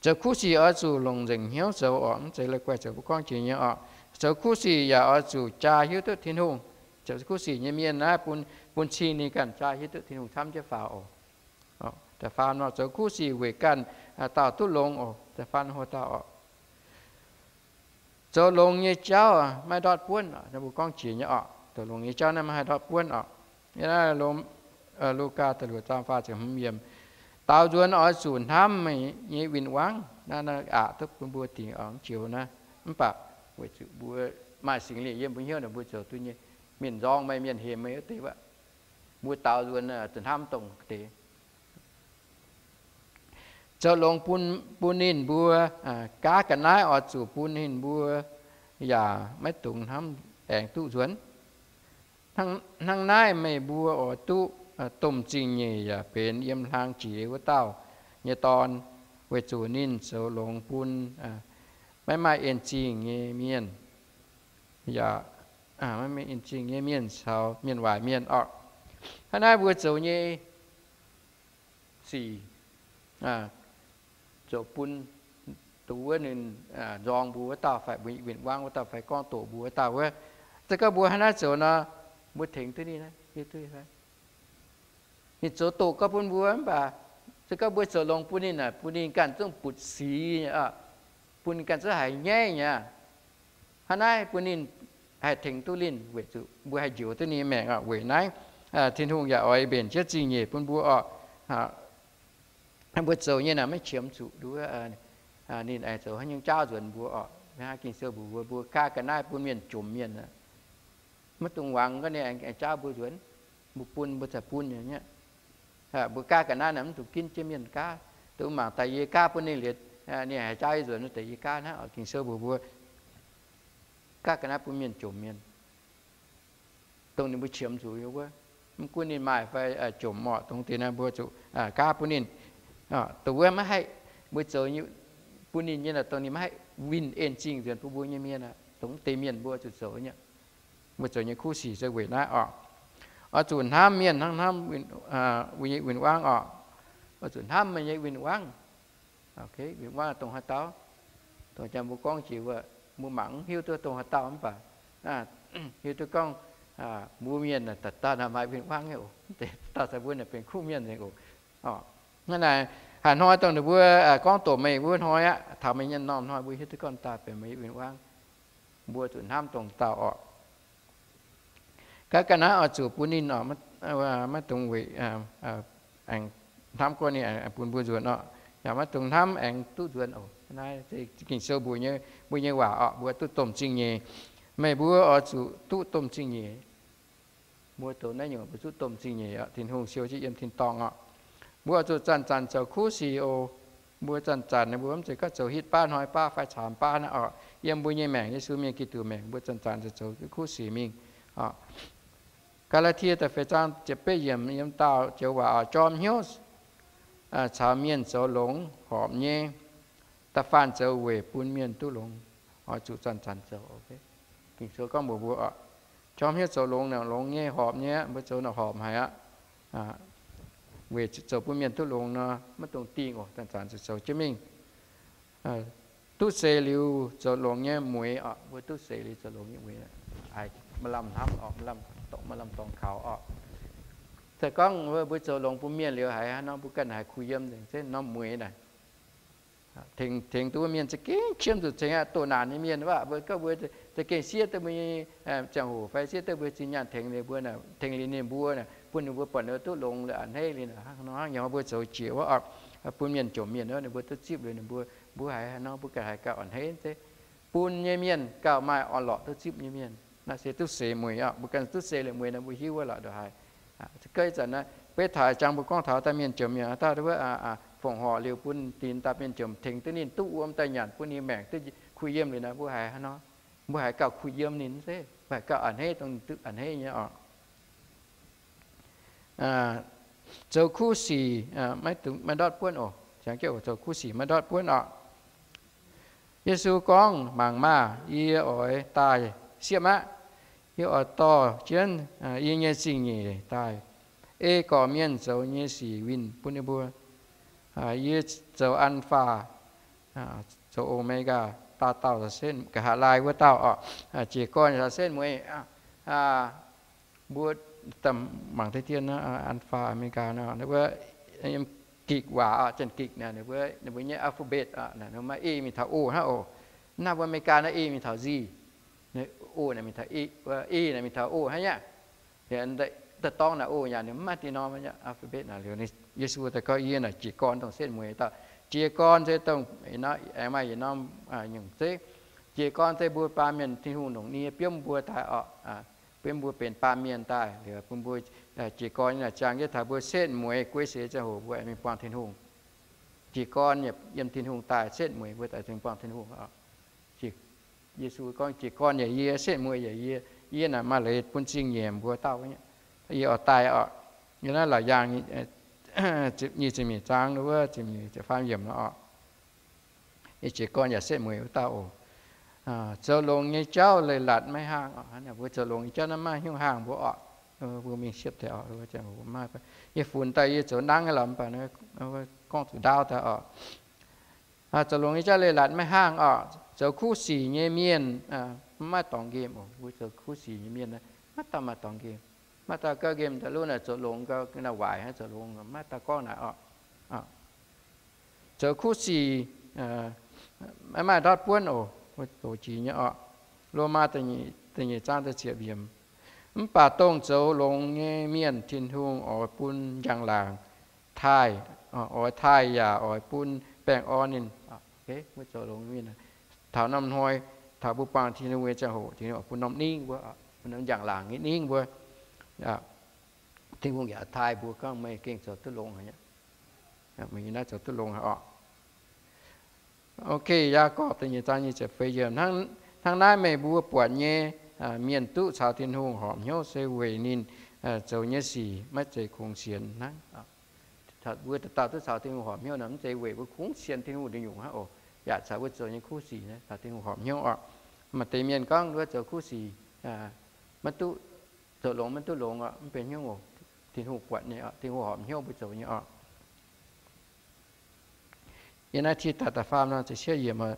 Zoux kuv sic oix zuqc longc nzengc hnyouv zoux orqc, mv zeiz la'guaih zoux mbuo gorngv jiex nyei orqc. Zoux kuv sic yaac oix zuqc jaa hiuv duqv Tin-Hungh. Zoux kuv sic nyei mienh naaiv bun, bun cing ninh ganh jaa hiuv duqv Tin-Hungh camv jienv faaux oc. Da'faam nor, zoux kuv sic weic ganh dauh duqv longx oc. Da'faam nor, dauh oc, zoux longx nyei jauv maiv ndortv buonv. Mbuo gorngv jiex nyei orqc, zoux longx nyei jauv naaiv maiv haih ndortv buonv orqc. Yiem naaiv Lugaa da'luoqc zaang faah ziepc hmz yiemc, daaux nzuonx oix zuqc hnamv meih nyei win-wangv. Naaiv aqc duqv bun mbuo dingc oc, joux naaiv. Mv baac weic zuqc mbuo maaih Singx Lingh yiem mbuo hnyouv naaic, mbuo zoux duqv nyei. Mienh nzorng meih, mienh hemx meih wuov deix, mbuo daaux nzuonx zuqc hnamv dongh deix. Zoux longx bun, bun ninh mbuo, gaav ga'naaiv oix zuqc bun ninh mbuo yaac maiv dungx hnamv aengx duqv nzuonx. Hnangv naaiv meih mbuo oix duqv domh zingh nyeic yaac benx yiem hlang jiex wuov dauh nyei dorn, weic zuqc ninh zoux longx bun maiv maaih en zingh nyei mienh, yaac maiv maaih en zingh nyei mienh caux mienh waaic mienh orqc. Hnangv naaiv mbuo zoux nyei sic, zoux bun dongh wuov ninh nzorng mbuo wuov dauh fai mbuo win-wangv wuov dauh fai gorngv doqc mbuo wuov dauh wuov, se gorngv mbuo hnangv naaiv zoux nor, mbuo tengx duqv ninh, ninh zoux doqc gorngv bun mbuo mv baac se gorngv mbuo zoux longx bun ninh, bun ninh ganh zungv butv sic, bun ninh ganh zungv haiz nyaiv nyei. Hnangv naaiv bun ninh haih tengx duqv ninh weic zuqc mbuo haih njoux duqv ninh maengc oc. Weic naaiv Tin-Hungh yaac oix mbenc jienv zingh nyeic bun mbuo oc. Mbuo zoux nyei naaic maiv qiemx zuqc nduov ninh aengx zoux haaix nyungc jaauv nzuonx mbuo oc. Maiv haih Ging-Sou mbuox mbuo, mbuo gaav ga'naaiv bun mienh jomc mienh. Maiv dungx wangx gorngv ninh aengx jaauv mbuo nzuonx. Mbuo bun mbuo zaqc bun nyei. Mbuo gaav ga'naaiv naaic mv dungx ginv jienv mienh gaav. Dongh mangc daaih yie gaav bun ninh liuz, ninh haih jaauv yie nzuonx, deix yie gaav hnangv oc. Ging-Sou mbuox mbuo gaav ga'naaiv bun mienh jomc mienh, dongh ninh mbuo qiemx zuqc wuov. Mv gunv ninh maaih fai jomc orqc, dongh deix naaiv mbuo zuqc gaav bun ninh. Dongh wuov maiv haih, mbuo zoux bun ninh nyei naaic, dongh ninh maiv haih winh en zingh nzuonx bun mbuo nyei mienh aqv. Dongh deix mienh mbuo zuqc zoux nyei. Mbuo zoux nyei kuv sic se weic naaiv oc. Oix zuqc hnamv mienh hnangv hnamv win-wangv oc. Oix zuqc hnamv meih nyei win-wangv. Win-wangv dongh haaix dauh? Dongh jang mbuo gorngv jiex wuov, mbuo mangc mv hiuv duqv dongh haaix dauh mv baac hiuv duqv gorngv mbuo mienh daaih daaih maaih win-wangv nyei oc. Dauh caux mbuo naaic benx kuv mienh nzengc oc. Hnangv naaic, haaix hnoi dongh ninh mbuo gorngv doqc meih wuov hnoi aqv, taux meih nyei norm hnoi mbuo hiuv duqv gorngv daaih benx meih win-wangv. Mbuo zuqc hnamv dongh dauh oc. Gaav ga'naaiv oix zuqc bun ninh oc, maiv dungx weic aengx hnamv gorngv ninh aengx bun mbuo nzuonx oc. Yaac maiv dungx hnamv aengx duqv nzuonx oc. Naaiv Ging-Sou mbuox nyei, mbuo nyei waac oc, mbuo duqv domh zingh nyeic. Meih mbuo oix zuqc duqv domh zingh nyeic. Mbuo zoux naaiv nyungc mbuo zuqc domh zingh nyeic oc. Tin-Hungh siou jienv yiem tin-dorngh oc. Mbuo oix zuqc zanc-zanc zoux kuv sic oc. Mbuo zanc-zanc mbuo mv zeiz gorngv zoux hitv baav hnoi baav fai caamx baav naaiv oc. Yiem mbuo nyei maengc, Yesu mienh Giduc maengc, mbuo zanc-zanc zoux kuv sic mingh oc. Gaa^laa^tie da'feix zaang ziepc betv yiemc yiem daauh joux waac oc, jorm hnyouv caux mienh zoux longx horpc nyei, da'faanh zoux weic bun mienh duqv longx. Oix zuqc zanc-zanc zoux. Ging-Sou gorngv mbuox mbuo oc, jorm hnyouv zoux longx naaic longx nyei, horpc nyei, mbuo zoux naaic horpc haic aqv. Weic zoux bun mienh duqv longx nor, maiv dungx dingh oc, zanc-zanc zoux jienv mingh. Duqv seix liuz zoux longx nyei mueix oc, mbuo duqv seix liuz zoux longx nyei mueix, maiv lamh hnamv oc, maiv lamh dorngx kaux oc. Se gorngv mbuo zoux longx bun mienh liuz haiz haaix nor mbuo ganh haiz kuh yiem nzengc, se norm mueix naaic tengx duqv mienh za'gengh qiemx zuqc cingx aqv. Doh naanc nyei mienh wuov, mbuo gorngv mbuo za'gengh siev duqv mbuo nyei ziangh hoc fai siev duqv mbuo zinh nyaanh tengx liuz mbuo, tengx liuz ninh mbuo, bun ninh mbuo buatc ninh mbuo duqv longx liuz a'hneiv liuz hnangv nor hnangv nor mbuo zoux jiex wuov oc, bun mienh jomc mienh wuov ninh mbuo duqv zipv liuz ninh mbuo, mbuo haiz haaix nor mbuo ganh haiz gauh a'hneiv zeiv. Bun nyei mienh gauh maaih orn-lorqc duqv zipv nyei mienh. Naaiv se duqv seix mueiz oc. Mbuo ganh duqv seix liuz mueiz nor mbuo hiuv wuov lorqc ndongc haaix. Gorngv ih zanc naaiv beiv taux jangx mbuo gorngv taux daaih mienh jomc mienh daaih wuov, fongc horc liuz bun dinx daaih mienh jomc tengx duqv ninh duqv wuom daaih nyanc bun ninh maengc duqv kuh yiem liuz naaiv mbuo haiz haaix nor, mbuo haiz gauh kuh yiem ninh zeiv, mbuo haiz gauh a'hneiv dongh ninh duqv a'hneiv nyei oc. Zoux kuv sic maiv ndortv buonv oc. Ziangx jienv oc, zoux kuv sic maiv ndortv buonv oc. Yesu gorngv, mangc maah! Yie oix daaih siepv aqv. Yie oix dorh jienv yie nyei zingh nyeic daaih, ei gorqv-mienh zoux nyei sic winh bun ninh mbuo. Yie zoux An^faa, zoux O^me^gaa, daauh dauh setv, nqa'haav laai wuov dauh oc. Jiez gorn yaac setv mueiz. Mbuo mangc deix dien, An^faa, O^me^gaa nor, wuov Gikc waac oc, Janx-Gikc naaic, ninh mbuo nyei alphabet oc, maaih E mingh taux O hnangv oc. Naaiv mbuo America naaiv E mingh taux Z, O naaic mingh taux E, E naaic mingh taux O hnangv nyei. Da'dorngx naaic O yaac ninh mv maaih deix norm alphabet naaic liuz, Yesu daaih gorngv, yie naaic jiez gorn dongh setv mueiz dauh. Jiez gorn se dongh aengx maaih yietc norm nyungc zeiv. Jiez gorn se mbuo baamh mienh Tin-Hungh longc nie biomv mbuo daaih oc, biomv mbuo benx baamh mienh daaih liuz bun mbuo jiez gorn nyei naaic ziangh jienv taux mbuo setv mueiz guei seix ziangh hoc mbuo aengx mingh buangh Tin-Hungh. Jiez gorn yiem Tin-Hungh daaih setv mueiz mbuo daaih mingh buangh Tin-Hungh oc. Yesu gorngv, jiez gorn yaac yie, setv mueiz yaac yie. Yie naaic maaih leiz bun zingh nyeic mbuo dauh. Yie oix daaih oc. Yie naaiv Laauc Yaangh nyic ziepc nyeic zaang wuov, ziepc nyeic, ziepc faam yiemc nor oc. Yie jiez gorn yaac setv mueiz wuov dauh oc. Zoux longx nyei jauv leiz-latc maiv haangh oc. Mbuo zoux longx nyei jauv naaiv maiv hnyouv haangh mbuo oc. Mbuo mingh siepv deix oc. Yie funx daaih yie zoux nangv nyei lorqc, mv baac gorngv zuqc ndaauv daaih oc. Zoux longx nyei jauv leiz-latc maiv haangh oc. Zoux kuv sic nyei mienh maiv dorngx nqemh oc. Mbuo zoux kuv sic nyei mienh maiv dauh maaih dorngx nqemh. Maaih dauh gauh nqemh daaih lunv naaic zoux longx gauh naaic waaic hnangv, zoux longx maiv dauh gorngv naaic oc. Zoux kuv sic maiv maaih ndortv buonv oc. Doqc jiex nyei oc. Lomaa da'nyeic zaang da'ziepc yiemc. Mv baac dongh zoux longx nyei mienh Tin-Hungh oix bun njang-laangc taaih, oix taaih yaac oix bun baengh orn ninh. Mbuo zoux longx mienh taux norm hnoi, taux mbuo buangh Tin-Hungh nyei ziangh hoc, Tin-Hungh oix bun norm ningv mbuo, bun norm njang-laangc nyei ningv mbuo. Tin-Hungh yaac taaih mbuo gorngv meih gengh zoux duqv longx haic. Meih naaiv zoux duqv longx haic oc. Ok, Yaagorpc da'nyeic zaang nyic ziepc feix yiemc. Hnangv naaiv meih mbuo buatc nyei, mienh duqv caux Tin-Hungh horpc hnyouv se weic ninh zoux nyei sic maiv zeiz kungx sienx hnangv. Mbuo dauh dauh duqv caux Tin-Hungh horpc hnyouv nor mv zeiz weic mbuo kungx sienx Tin-Hungh nyungc-nyungc hnangv oc. Yaac caux mbuo zoux nyei kuv sic caux Tin-Hungh horpc hnyouv oc. Maaih deix mienh gorngv mbuo zoux kuv sic maiv duqv, zoux longx maiv duqv longx oc, mv benx hnyouv oc. Tin-Hungh buatc nyei oc, Tin-Hungh horpc hnyouv mbuo zoux nyei oc. Yiem naaiv Tidatc da'faam nor ziepc cietv yiemc,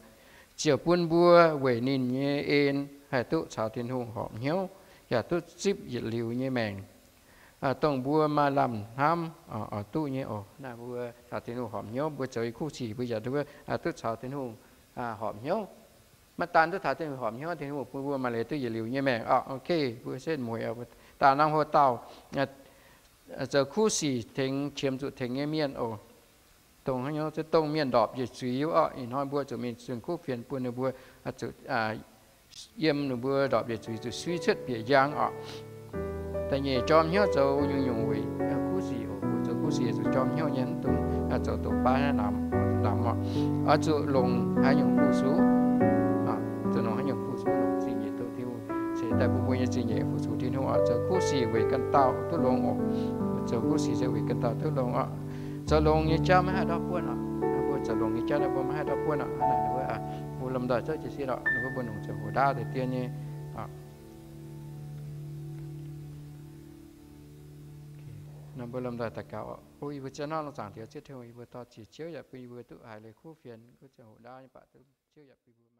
ziouc bun mbuo weic ninh nyei en haih duqv caux Tin-Hungh horpc hnyouv, yaac duqv zipv yietc liuz nyei maengc, dongh mbuo maaih lamh hnamv oix duqv nyei oc. Naaiv mbuo caux Tin-Hungh horpc hnyouv, mbuo zoux nyei kuv sic mbuo yaac duqv caux Tin-Hungh horpc hnyouv. Maiv daan duqv caux Tin-Hungh horpc hnyouv, Tin-Hungh bun mbuo maaih leiz duqv yietc liuz nyei maengc oc. Ok, mbuo setv mueiz, daaih norm hlo dauh zoux kuv sic tengx qiemx zuqc tengx nyei mienh oc. dongh haaix nyungc, se dongh mienh ndorpc njiec zuiz oc. Ih hnoi mbuo zuqc mingh zunh kuv fienx bun ninh mbuo zuqc yiem ninh mbuo ndorpc njiec zuiz zuqc suiv cuotv bieqc njang oc. Da'nyeic, jorm hnyouv zoux nyungc-nyungc weic kuv sic oc. Mbuo zoux kuv sic zuqc jorm hnyouv nyei, mv dungx zoux doqc baav lamz oc. Oix zuqc longc haaix nyungc fu-sux? Zuqc longc haaix nyungc fu-sux? Longc zingh nyeic doz Tin-Hungh ceix daaih bun mbuo nyei zingh nyeic fu-sux Tin-Hungh oc. Zoux kuv sic weic ganh dauh duqv longx oc. Zoux kuv sic se weic ganh dauh duqv longx oc. Zoux longx nyei jauv maiv haih ndortv buonv oc. Mbuo zoux longx nyei jauv naaiv mbuo maiv haih ndortv buonv oc. Naaiv ninh mbuo, mbuo lomh nzoih zouv jiez sin oc. Ninh mbuo mbuo nongc ziangh hoc ndaauv deix dien nyei. Nor mbuo lomh nzoih daux gaux oc. O yie mbuo Ziouv hnamv longx zaangc Diex Ziouv Tin-Hungh, yie mbuo dor-ziec Ziouv yaac bun yie mbuo duqv haiz leiz kuv fienx, kuv ziangh hoc ndaauv nyei baac Ziouv yaac bun yie mbuo